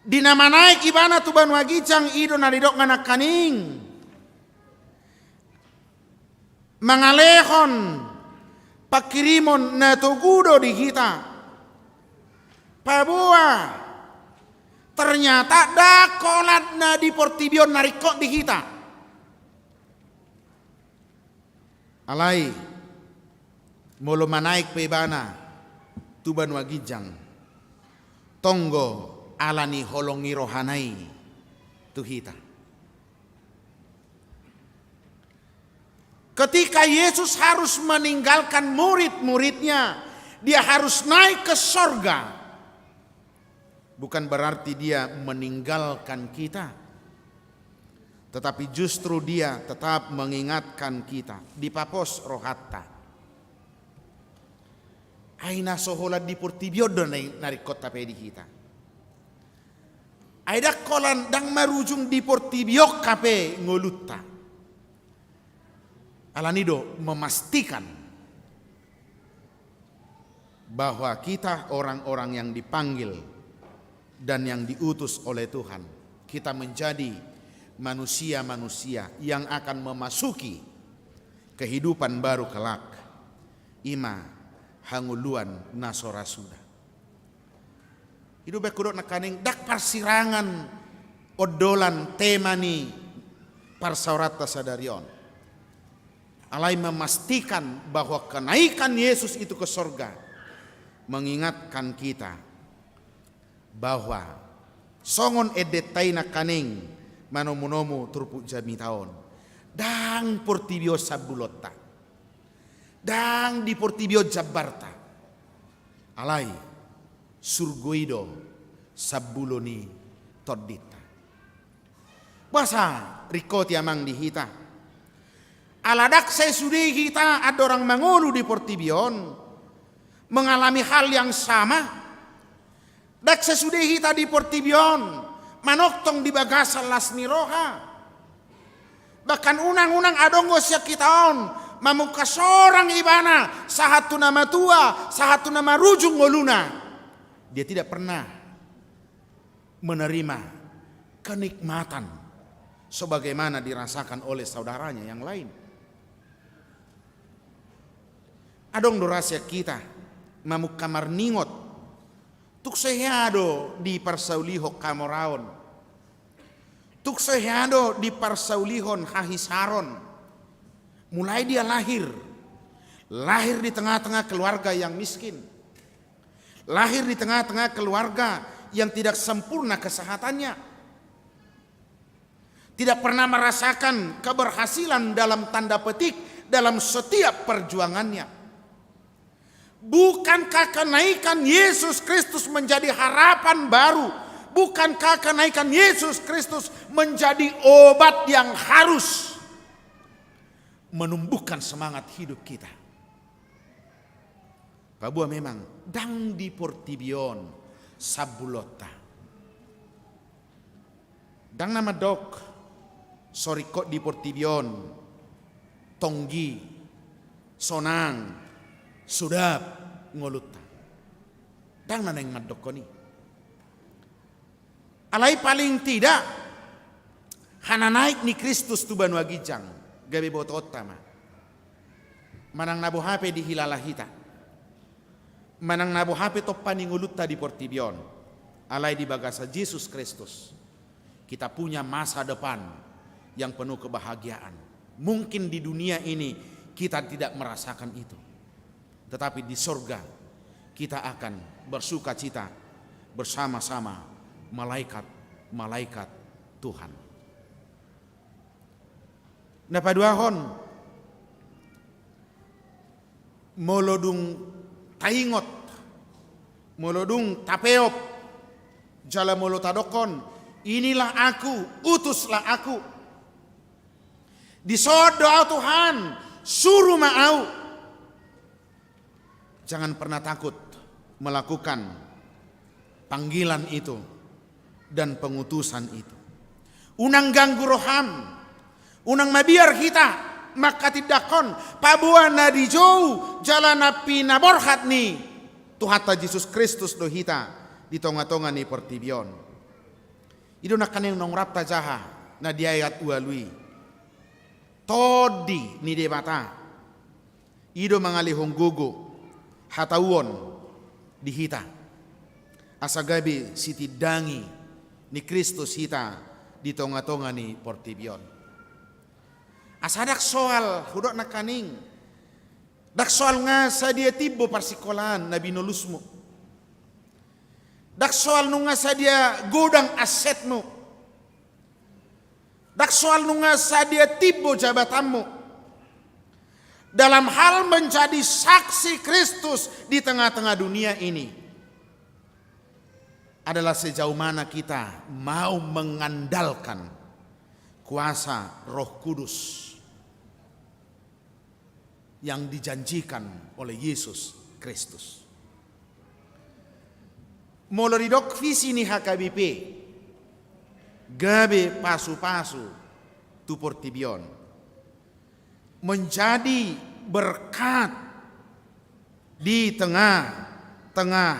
Di na manaek Ibana tu banua ginjang, i do na nidokna nangkaning mangalehon panghirimon na togu do di hita. Paboa ternyata ndang holan na di portibi on na ringkot di hita. Alai molo manaek pe Ibana tu banua ginjang, tonggo ala ni holong ni rohana i tu hita. Ketika Yesus harus meninggalkan murid-muridnya, dia harus naik ke sorga, bukan berarti dia meninggalkan kita, tetapi justru dia tetap mengingatkan kita, dipapos rohanta. Ai na so holan di portibi on do na ringkot hape di hita. Ai ndang holan, ndang marujung di portibi on hape ngolunta. Alani do memastikan bahwa kita orang-orang yang dipanggil dan yang diutus oleh Tuhan, kita menjadi manusia-manusia yang akan memasuki kehidupan baru kelak. I ma hangoluan na so ra suda. I do baen hudok nangkaning ndang parsirangan ondolan tema ni parsaoranta sadari on. Alai memastikan bahwa kenaikan Yesus itu ke sorga mengingatkan kita bahwa songon endenta i nangkaning manomu-nomu turpuk jamita on, ndang portibi on sambulonta, ndang di portibi on jambarta, alai surgo i do sambulo ni tondinta. Boasa ringkot i amang di hita? Ala ndang sai sude hita andorang mangolu di portibi on mengalami hal yang sama. Ndang sai sude hita di portibi on manongtong di bagasan las ni roha. Bahkan unang-unang adong do sian hita on mamungka sorang ibana sahat tu na matua, sahat tu na marujung ngoluna. Dia tidak pernah menerima kenikmatan sebagaimana dirasakan oleh saudaranya yang lain. Adong do ra sian hita mamungka marningot, tung so hea do diparsaulihon hamoraon, tung so hea do diparsaulihon hahisaron. Mulai dia lahir, lahir di tengah-tengah keluarga yang miskin, lahir di tengah-tengah keluarga yang tidak sempurna kesehatannya, tidak pernah merasakan keberhasilan dalam tanda petik dalam setiap perjuangannya. Bukankah kenaikan Yesus Kristus menjadi harapan baru? Bukankah kenaikan Yesus Kristus menjadi obat yang harus menumbuhkan semangat hidup kita? Paboa memang ndang di portibi on sambulonta, Ndang na mandok, so ringkot di portibi on, tonggi, sonang, sudap ngolunta. Ndang na naeng mandokkon i. Alai paling tidak, hananaek ni Kristus tu banua ginjang, gabe botoonta ma. Manang na boha pe dihilala hita. Manang na boha pe tompa ni ngolunta di portibi on, alai di bagasan Jesus Kristus, kita punya masa depan yang penuh kebahagiaan. Mungkin di dunia ini kita tidak merasakan itu, tetapi di sorga kita akan bersukacita bersama-sama malaikat-malaikat Tuhan. Na paduahon, molo dung taingot, molo dung tapeop, jala molo tadokkon, "Inilah aku, utuslah aku. Dison do au, Tuhan, suru ma au." Jangan pernah takut melakukan panggilan itu dan pengutusan itu. Unang ganggu roham, unang mabiar hita manghatindanghon paboa na dijou jala na pinaborhat ni Tuhanta Jesus Kristus do hita di tonga-tonga ni portibi on. I do nangkaning naung rap tajaha na di ayat ualu i. Tondi ni Debata. I do mangalehon gogo, hatauon di hita, asa gabe sitindangi ni Kristus hita di tonga-tonga ni portibi on. Asa ndang soal, hudok nangkaning, ndang soal nunga sadia timbo parsingkolaan na binolusmu. Ndang soal nunga sadia godang asetmu. Ndang soal nunga sadia timbo jabatanmu. Dalam hal menjadi saksi Kristus di tengah-tengah dunia ini adalah sejauh mana kita mau mengandalkan kuasa Roh Kudus yang dijanjikan oleh Yesus Kristus. Molo didok visi ni H K B P gabe pasu-pasu tu portibi on, menjadi berkat di tengah-tengah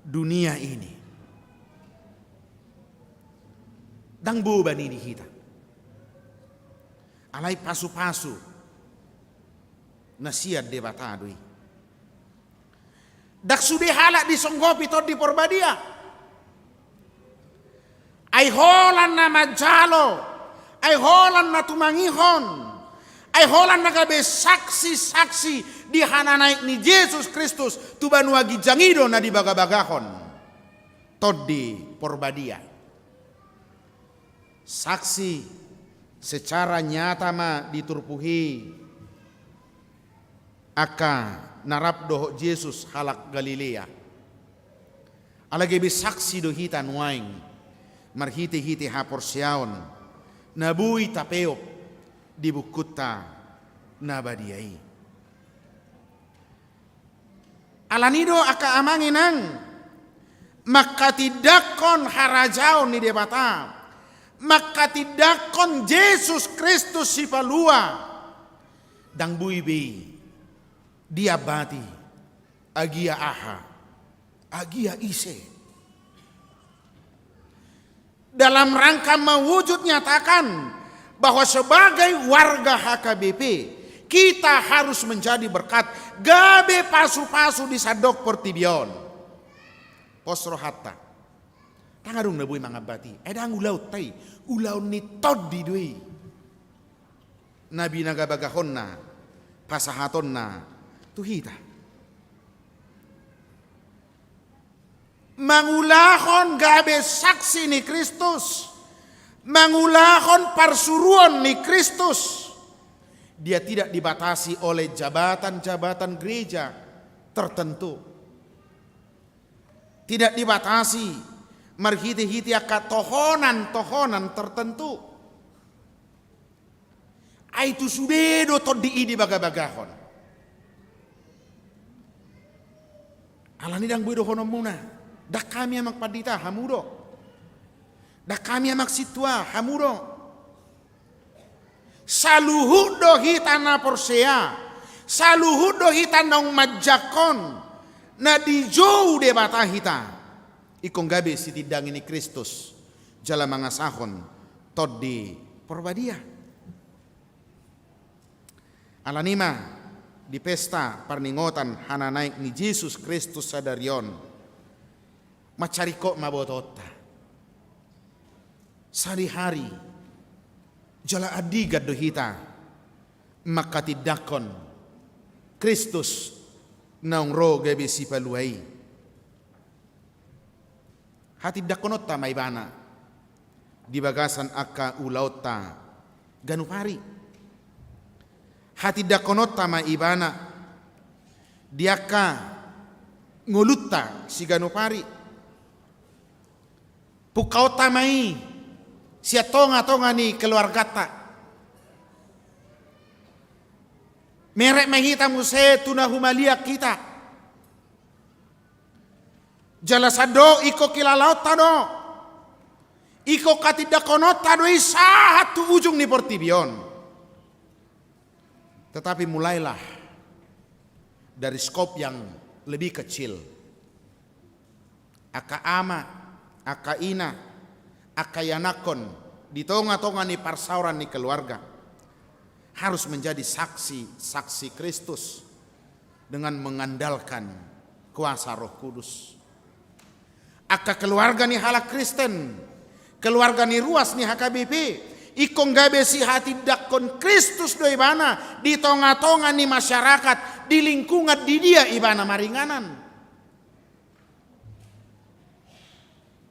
dunia ini. Ndang boban i di hita. Alai pasu-pasu na sian Debata do i. Ndang sude halak disonggopi Tondi Porbadia. Ai holan na manjalo, ai holan na tumangihon, ai holan na gabe saksi-saksi di hananaek ni Jesus Kristus tu banua ginjang i do na dibagabagahon Tondi Porbadia. Saksi secara nyata ma di turpuk i angka na rap dohot Jesus halak Galilea. Alai gabe saksi do hita nuaeng marhite-hite haporseaon na boi tapeop di bukunta na badia i. Alani do angka amang inang, manghatindanghon harajaon ni Debata, manghatindanghon Jesus Kristus Sipalua, ndang boi be i diambati agia aha, agia ise. Dalam rangka mewujud nyatakan bahwa sebagai warga H K B P, kita harus menjadi berkat, gabe pasu-pasu di sandok portibi on. Pos rohanta. Ndang adong na boi mangambati, ai ndang ulaonta i, ulaon ni Tondi do i na binagabagahonna, pasahatonna tu hita. Mangulahon gabe saksi ni Kristus, mangulahon parsuruon ni Kristus. Dia tidak dibatasi oleh jabatan-jabatan gereja tertentu. Tidak dibatasi marhite-hite angka tohonan-tohonan tertentu. Ai tu sude do Tondi i dibagabagahon. Alani ndang boi dohononmuna, ndang hami amang pandita, hamu do. Ndang hami, Amang Sintua, hamu do. Saluhut do hita na porsea, saluhut do hita naung manjangkon na dijou Debata hita, ingkon gabe sitindangi ni Kristus jala mangasahon Tondi Porbadia. Alani i ma di pesta parningotan hananaek ni Jesus Kristus sadari on, mansai ringkot ma botoonta. Sadihari jala andigan do hita manghatindanghon Kristus naung ro gabe Sipalua i. Hatindangkononta ma Ibana di bagasan angka ulaonta ganup ari. Hatindangkononta ma Ibana di angka ngolunta siganup ari. Pungkaonta ma i sian tongatonga ni keluarganta. Merek ma hita muse tu na humaliang hita. Jala sandok ingkon kilalaonta do, ingkon hatindangkononta do i sahat tu ujung ni portibi on. Tetapi mulailah dari skop yang lebih kecil. Angka ama, angka ina, angka ianakhon di tongatonga ni parsaoran ni keluarga harus menjadi saksi-saksi Kristus dengan mengandalkan kuasa Roh Kudus. Angka keluarga ni halak Kristen, keluarga ni ruas ni H K B P, ingkon gabe sihatindangkon Kristus do ibana di tongatonga ni masyarakat, di lingkungan di dia ibana maringanan.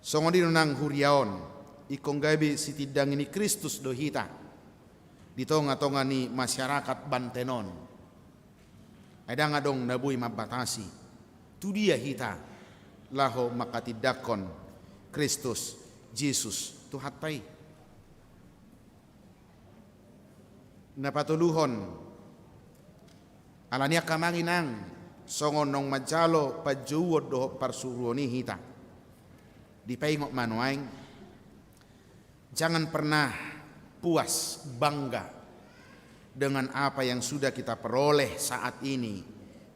Songon i do nang huria on, ingkon gabe sitindangi ni Kristus do hita di tongatonga ni masyarakat Banten on. Ai ndang adong na boi mambatasi tu dia hita laho manghatindanghon Kristus Jesus Tuhanta i. Na patoluhon, alani i angka amang inang, songon naung manjalo panjouon dohot parsuruon i hita, dipaingot ma nuaeng, jangan pernah puas bangga dengan apa yang sudah kita peroleh saat ini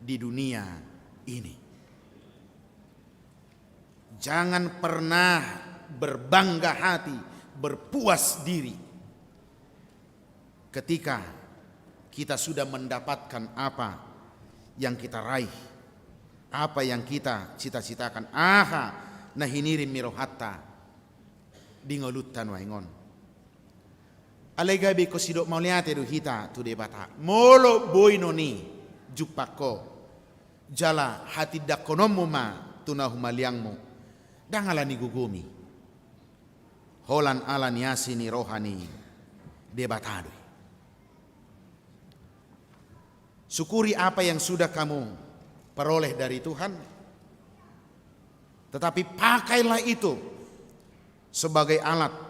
di dunia ini. Jangan pernah berbangga hati, berpuas diri ketika kita sudah mendapatkan apa yang kita raih, apa yang kita cita-citakan. Aha na hinirim ni rohanta di ngolunta nuaeng on. Alai gabe ingkon sidok mauliate do hita tu Debata molo boi non i jumpang ho jala hatindangkononmu ma tu na humaliangmu, ndang ala ni gogomi, holan ala ni asi ni roha ni Debata do i. Syukuri apa yang sudah kamu peroleh dari Tuhan, tetapi pakailah itu sebagai alat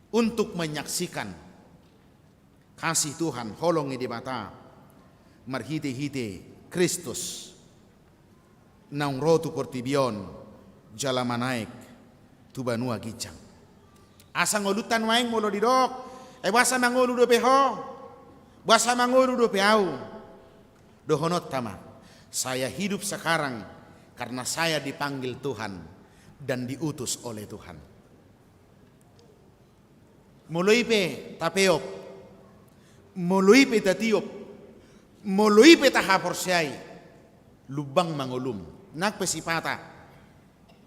untuk menyaksikan kasih Tuhan, holong ni Debata marhitehite Kristus naung ro tu portibi on jala manaek tu banua ginjang. Asa ngolunta nuaeng molo didok, "Ai boasa mangolu dope ho? Boasa mangolu dope ahu?" Dohononta ma, "Saya hidup sekarang karena saya dipanggil Tuhan dan diutus oleh Tuhan." Molo i pe tapeop, molo i pe tatiop, molo i pe tahaporseai, lumbang ma ngolum. Nang pe sipata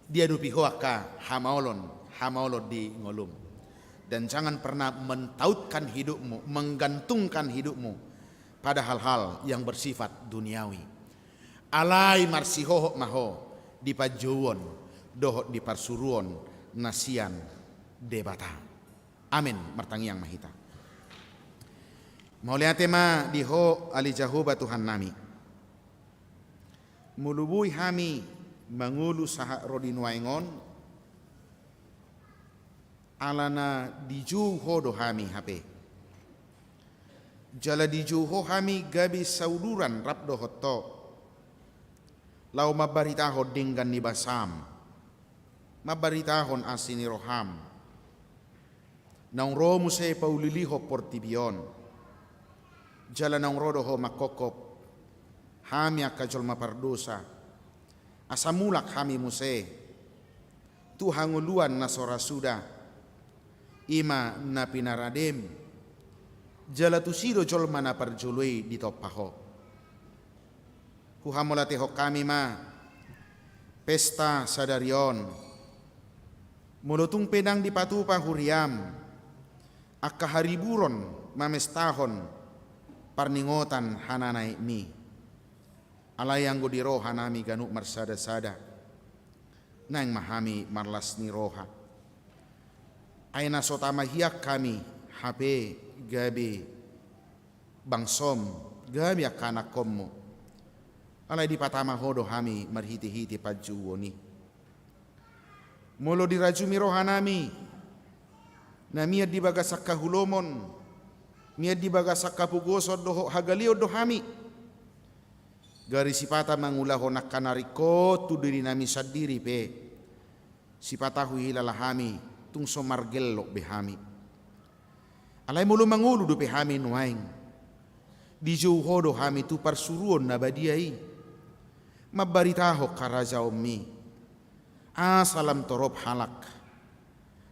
diadopi ho angka hamaolon, hamaolon di ngolum. Dan jangan pernah mentautkan hidupmu, menggantungkan hidupmu pada hal-hal yang bersifat duniawi. Alai marsihohot ma ho di panjouon dohot di parsuruon na sian Debata. Amen. Martangiang ma hita. Mauliate ma di Ho ale Jahowa Tuhannami. Molo boi hami mangolu sahat ro di nuaeng on, alana dijou Ho do hami hape. Jala dijou Ho hami gabe sauduran rap dohot Ho, laho mambaritahon denggan ni basaM, mambaritahon asi ni rohaM, Naung ro muse paulilihon portibi on, jala naung ro do Ho manghophop hami angka jolma pardosa, asa mulak hami muse tu hangoluan na so ra suda, i ma na pinaradem, jala tusi do jolma na parjolo i ditompa Ho. Huhamauliatehon hami ma pesta sadari on, molo tung pe ndang dipatupa huriaM angka hariburon mamestahon parningotan hananaekMi. Alai anggo di rohanami ganup marsada-sada, naeng ma hami marlas ni roha. Ai na so tama hian hami, hape gabe bangsoM, gabe angka anakkonMu. Alai dipatama Ho do hami marhite-hite panjouon i. Molo dirajumi rohanami na mian di bagasan hahulomon, mian di bagasan hapogoson dohot hagaleon do hami, gari sipata mangulahon angka na ringkot tu dirinami sandiri pe, sipata huhilala hami tung so margellok be hami. Alai molo mangolu dope hami nuaeng, dijou Ho do hami tu parsuruon na badia i, mambaritahon harajaonMi, asa lam torop halak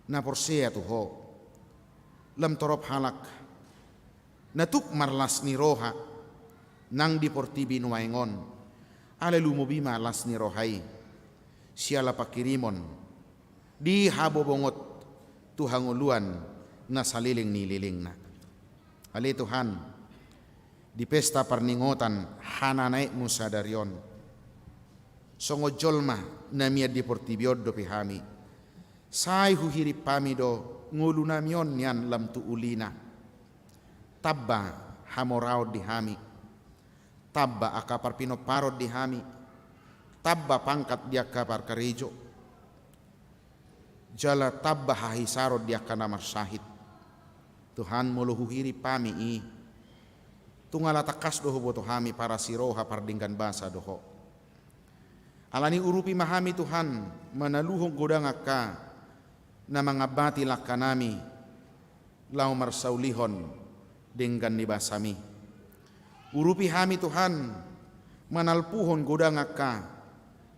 na porsea tu Ho, lam torop halak na tuk marlas ni roha nang di portibi nuaeng on. Alai lumobi ma las ni roha i siala panghirimon di habobongot tu hangoluan na saleleng ni lelengna. Ale Tuhan, di pesta parningotan hananaekMu sadari on, songon jolma na mian di portibi on dope hami, sai huhirim hami do ngolunami on nian lam tu ulina. Tamba hamoraon di hami, tamba angka parpinomparon di hami, tamba pangkat di angka parkarejo, jala tamba hahisaron di angka na marsahit. Tuhan, molo huhirim hami i, tung ala tangkas do huboto hami parasi roha pardenggan basa do Ho. Alani urupi ma hami Tuhan, manaluhon godang angka na mangambati langkanami laho marsaulihon denggan ni basaMi. Urupi hami Tuhan, manalpuhon godang angka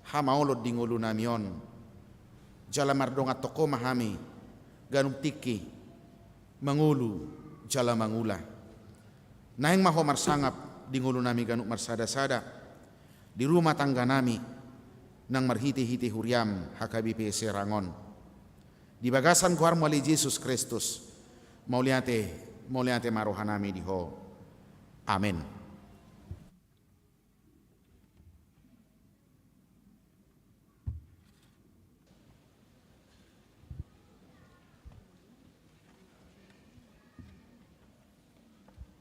hamaolon di ngolunami on. Jala mardongan tongko ma hami ganup tingki mangolu jala mangula. Naeng ma Ho marsangap di ngolunami ganup marsada-sada, di rumah tangganami nang marhite-hite huriaM H K B P Serang on. Di bagasan goarMu ale Jesus Kristus, mauliate, mauliate ma rohanami di Ho. Amen.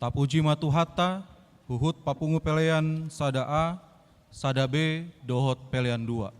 Tapuji ma Tuhanta, huhut papungu pelean sada A, sada B, dohot pelean dua.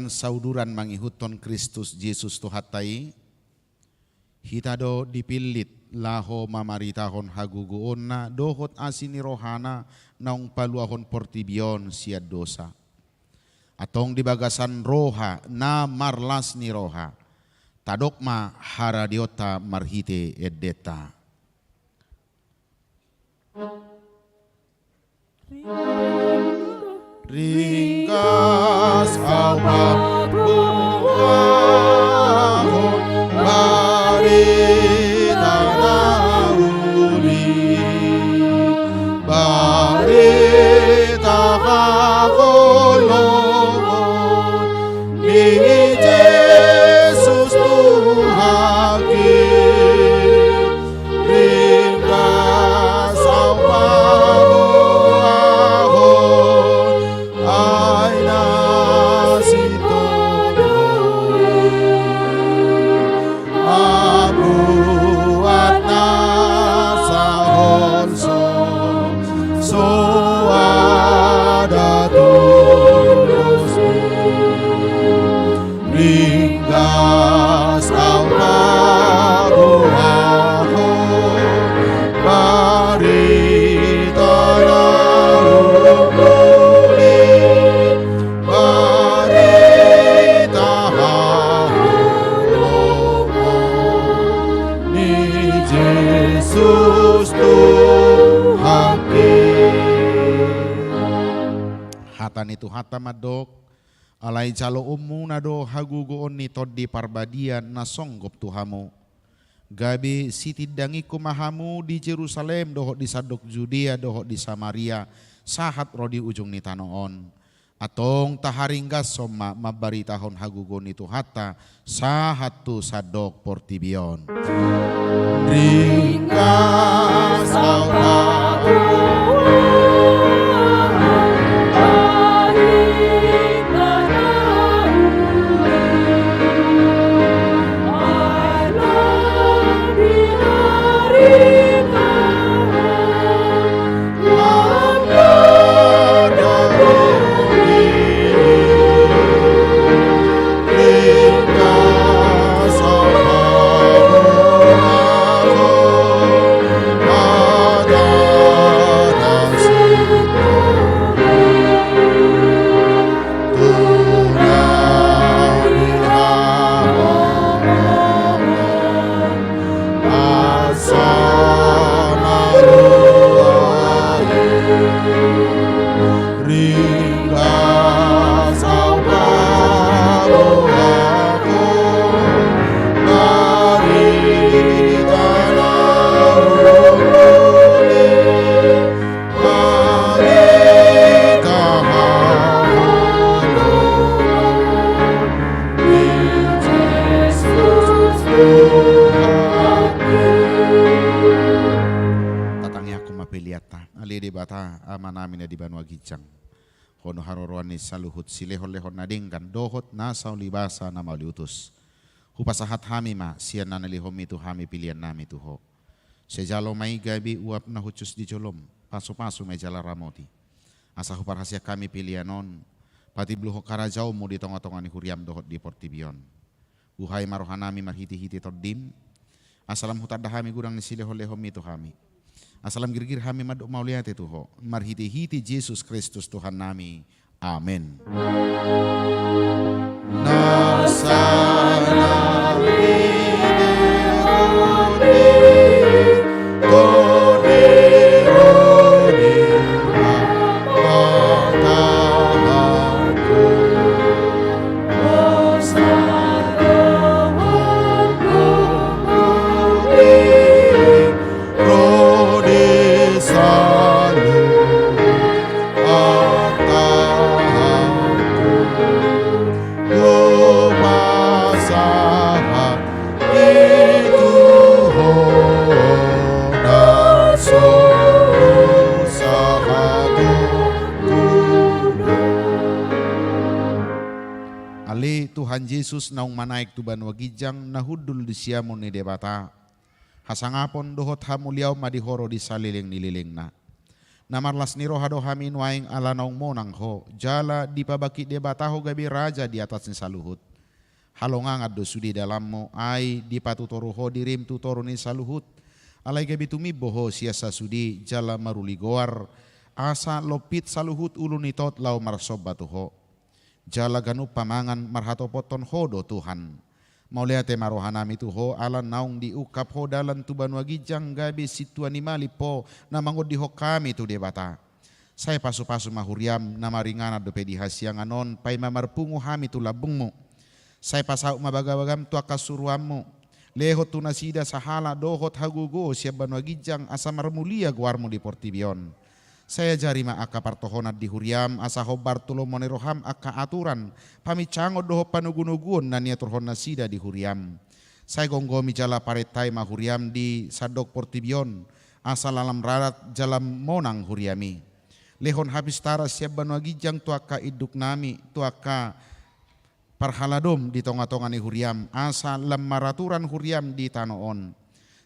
Sauduran mangihuthon Kristus Jesus Tuhanta i, hita do dipillit laho mamaritahon hagogoonna dohot asi ni rohana naung paluahon portibi on sian dosa. Antong di bagasan roha na marlas ni roha, tadok ma haradionta marhite endenta. Ringgas au paboahon barita na uli, barita haholongon ni Jesus Tuhanki. Ringgas au paboahon ai na sintong do i, mambuat na saholso soada tudos i. Ringgas au paboahon barita na uli, barita haholongon ni Jesus Tuhanki. Hata ni Tuhanta mandok: Alai jaloonmuna do hagogoon ni Tondi Parbadia na songgop tu hamu, gabe sitindangingku ma hamu di Jerusalem dohot di sandok Judea dohot di Samaria, sahat ro di ujung ni tano on. Antong taharinggashon ma mambaritahon hagogoon ni Tuhanta sahat tu sandok portibi on. Ringgas au paboahon barita na uli, ai na di ari na Asa na roa i. Ringgas au paboahon barita na uli, barita haholongon ni Jesus Tuhanki. Tatangiangkon ma peleanta. Ale Debata, Amanami na di banua ginjang, Ho do haroroan ni saluhut silehonlehon na denggan dohot nasa ulibasa na mauliutus. Hupasahat hami ma sian na nilehonMi tu hami peleannami tu Ho. Sai jalo ma i gabe uap na hushus di jolom, pasupasu ma i jala ramoti. Asa huparhaseang hami pelean on patimbulhon harajaonMu di tongatonga ni huriaM dohot di portibi on. Buhai ma rohanami marhitehite TondiM, asa lam hutanda hami godang ni silehonlehonMi tu hami. Asa lam girgir hami mandok mauliate tu Ho, marhitehite Jesus Kristus Tuhannami. Amen. Nasa na nilehonMi, Tondi, Tondi Parbadia, Ale Tuhan Jesus, naung manaek tu banua ginjang, na hundul di siamun ni Debata, hasangapon dohot hamuliaon ma di Ho ro di saleleng ni lelengna. Na marlas ni roha do hami nuaeng ala naung monang ho, jala dipabangkit Debata ho gabe raja di atas ni saluhut. Halongangan do sude dalanmu, ai dipatutoru ho dirim tu toru ni saluhut. Alai gabe tumimbo ho sian sasude jala maruli goar, asa lompit saluhut ulu ni tot laho marsomba tu ho. Jala ganup pamangan marhatopothon ho do Tuhan. Mauliate ma rohanami tu ho ala naung diungkap ho dalan tu banua ginjang gabe sintua ni malim ho na mangondihon hami tu Debata. Sai pasupasu ma huriam na maringanan dope di hasiangan on paima marpungu hami tu lambungmu. Sai pasaut ma bagabagam tu angka suruanmu. Lehon tu nasida sahala dohot hagogo sian banua ginjang asa marmulia goarmu di portibi on. Sai ajari ma angka partohonan di huriam asa hombar tu lomo ni roham angka aturan, paminsangon dohot panogunoguon na niaturhon nasida di huriam. Sai gomgomi jala parentai ma huriam di sandok portibi on, asa lam rarat jala monang huriam i. Lehon hapistaran sian banua ginjang tu angka induknami, tu angka parhaladom di tongatonga ni huriam, asa lam maraturan huriam di tano on.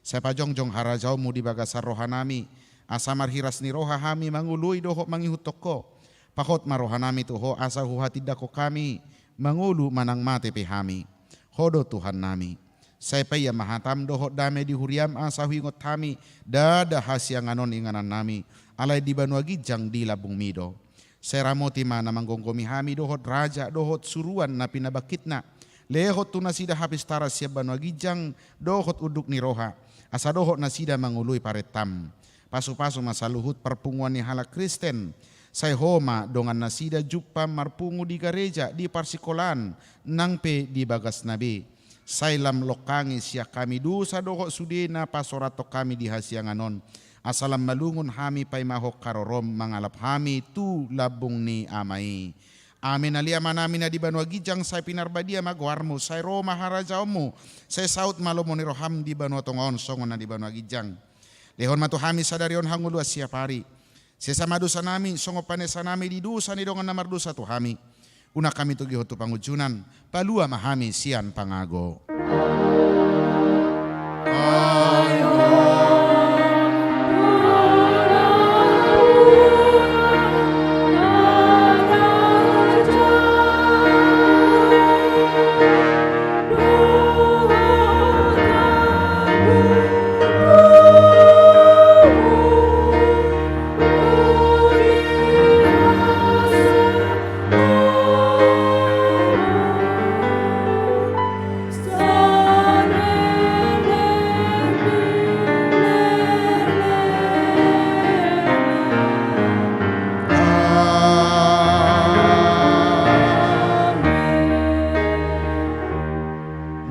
Sai pajongjong harajaonmu di bagasan rohanami, asa marhiras ni roha hami mangoloi dohot mangihuthon ho. Pahot ma rohanami tu ho asa huhatindangkon hami, mangolu manang mate pe hami. Ho do Tuhannami. Sai paia ma hatam dohot dame di huriam asa huingot hami, ndada hasiangan on inganannami, alai di banua ginjang di lambungmi do. Sai ramoti ma na manggomgomi hami dohot raja dohot suruan na pinabangkitna. Lehon tu nasida hapistaran sian banua ginjang dohot unduk ni roha, asa dohot nasida mangoloi parentam. Pasupasu ma saluhut parpunguan ni halak Kristen. Sai ho ma dongan nasida jumpang marpungu di gareja, di parsikolaan, nang pe di bagasna be. Sai lam longkangi sian hami dosa dohot sude na pasorathon hami di hasiangan on. Asa lam malungun hami paimahon harorom mangalap hami tu lambung ni Ama i. Amen. Ale Amanami na di banua ginjang, sai pinarbadia ma goarmu, sai ro ma harajaonmu, sai saut ma lomo ni roham di banua tonga on songon na di banua ginjang. Lehon ma tu hami sadari on hangoluan siapari. Sesa ma dosanami songon panesanami di dosa ni dongan na mardosa tu hami. Unang hami togihon tu pangunjunan, palua ma hami sian pangago.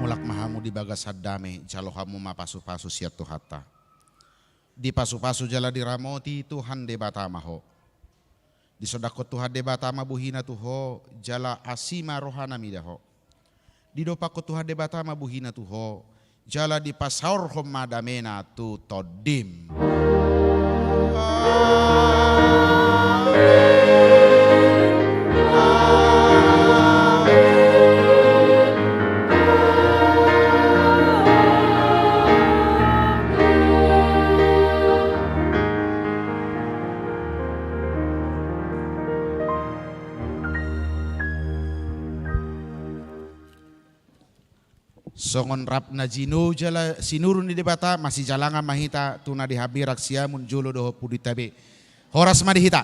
Mulak ma hamu di bagasan dame, jalo hamu ma pasupasu sian Tuhanta. Dipasupasu jala diramoti Tuhan Debata ma ho. Disondangkon Tuhan Debata ma bohina tu ho, jala asi ma rohana mida ho. Didompakkon Tuhan Debata ma bohina tu ho, jala dipasaorhon ma damena tu tondim. Songon rap na jinou jala sinuru ni Debata, masijalangan ma hita tu na di hambirang siamun jolo dohot pudunta be. Horas ma di hita.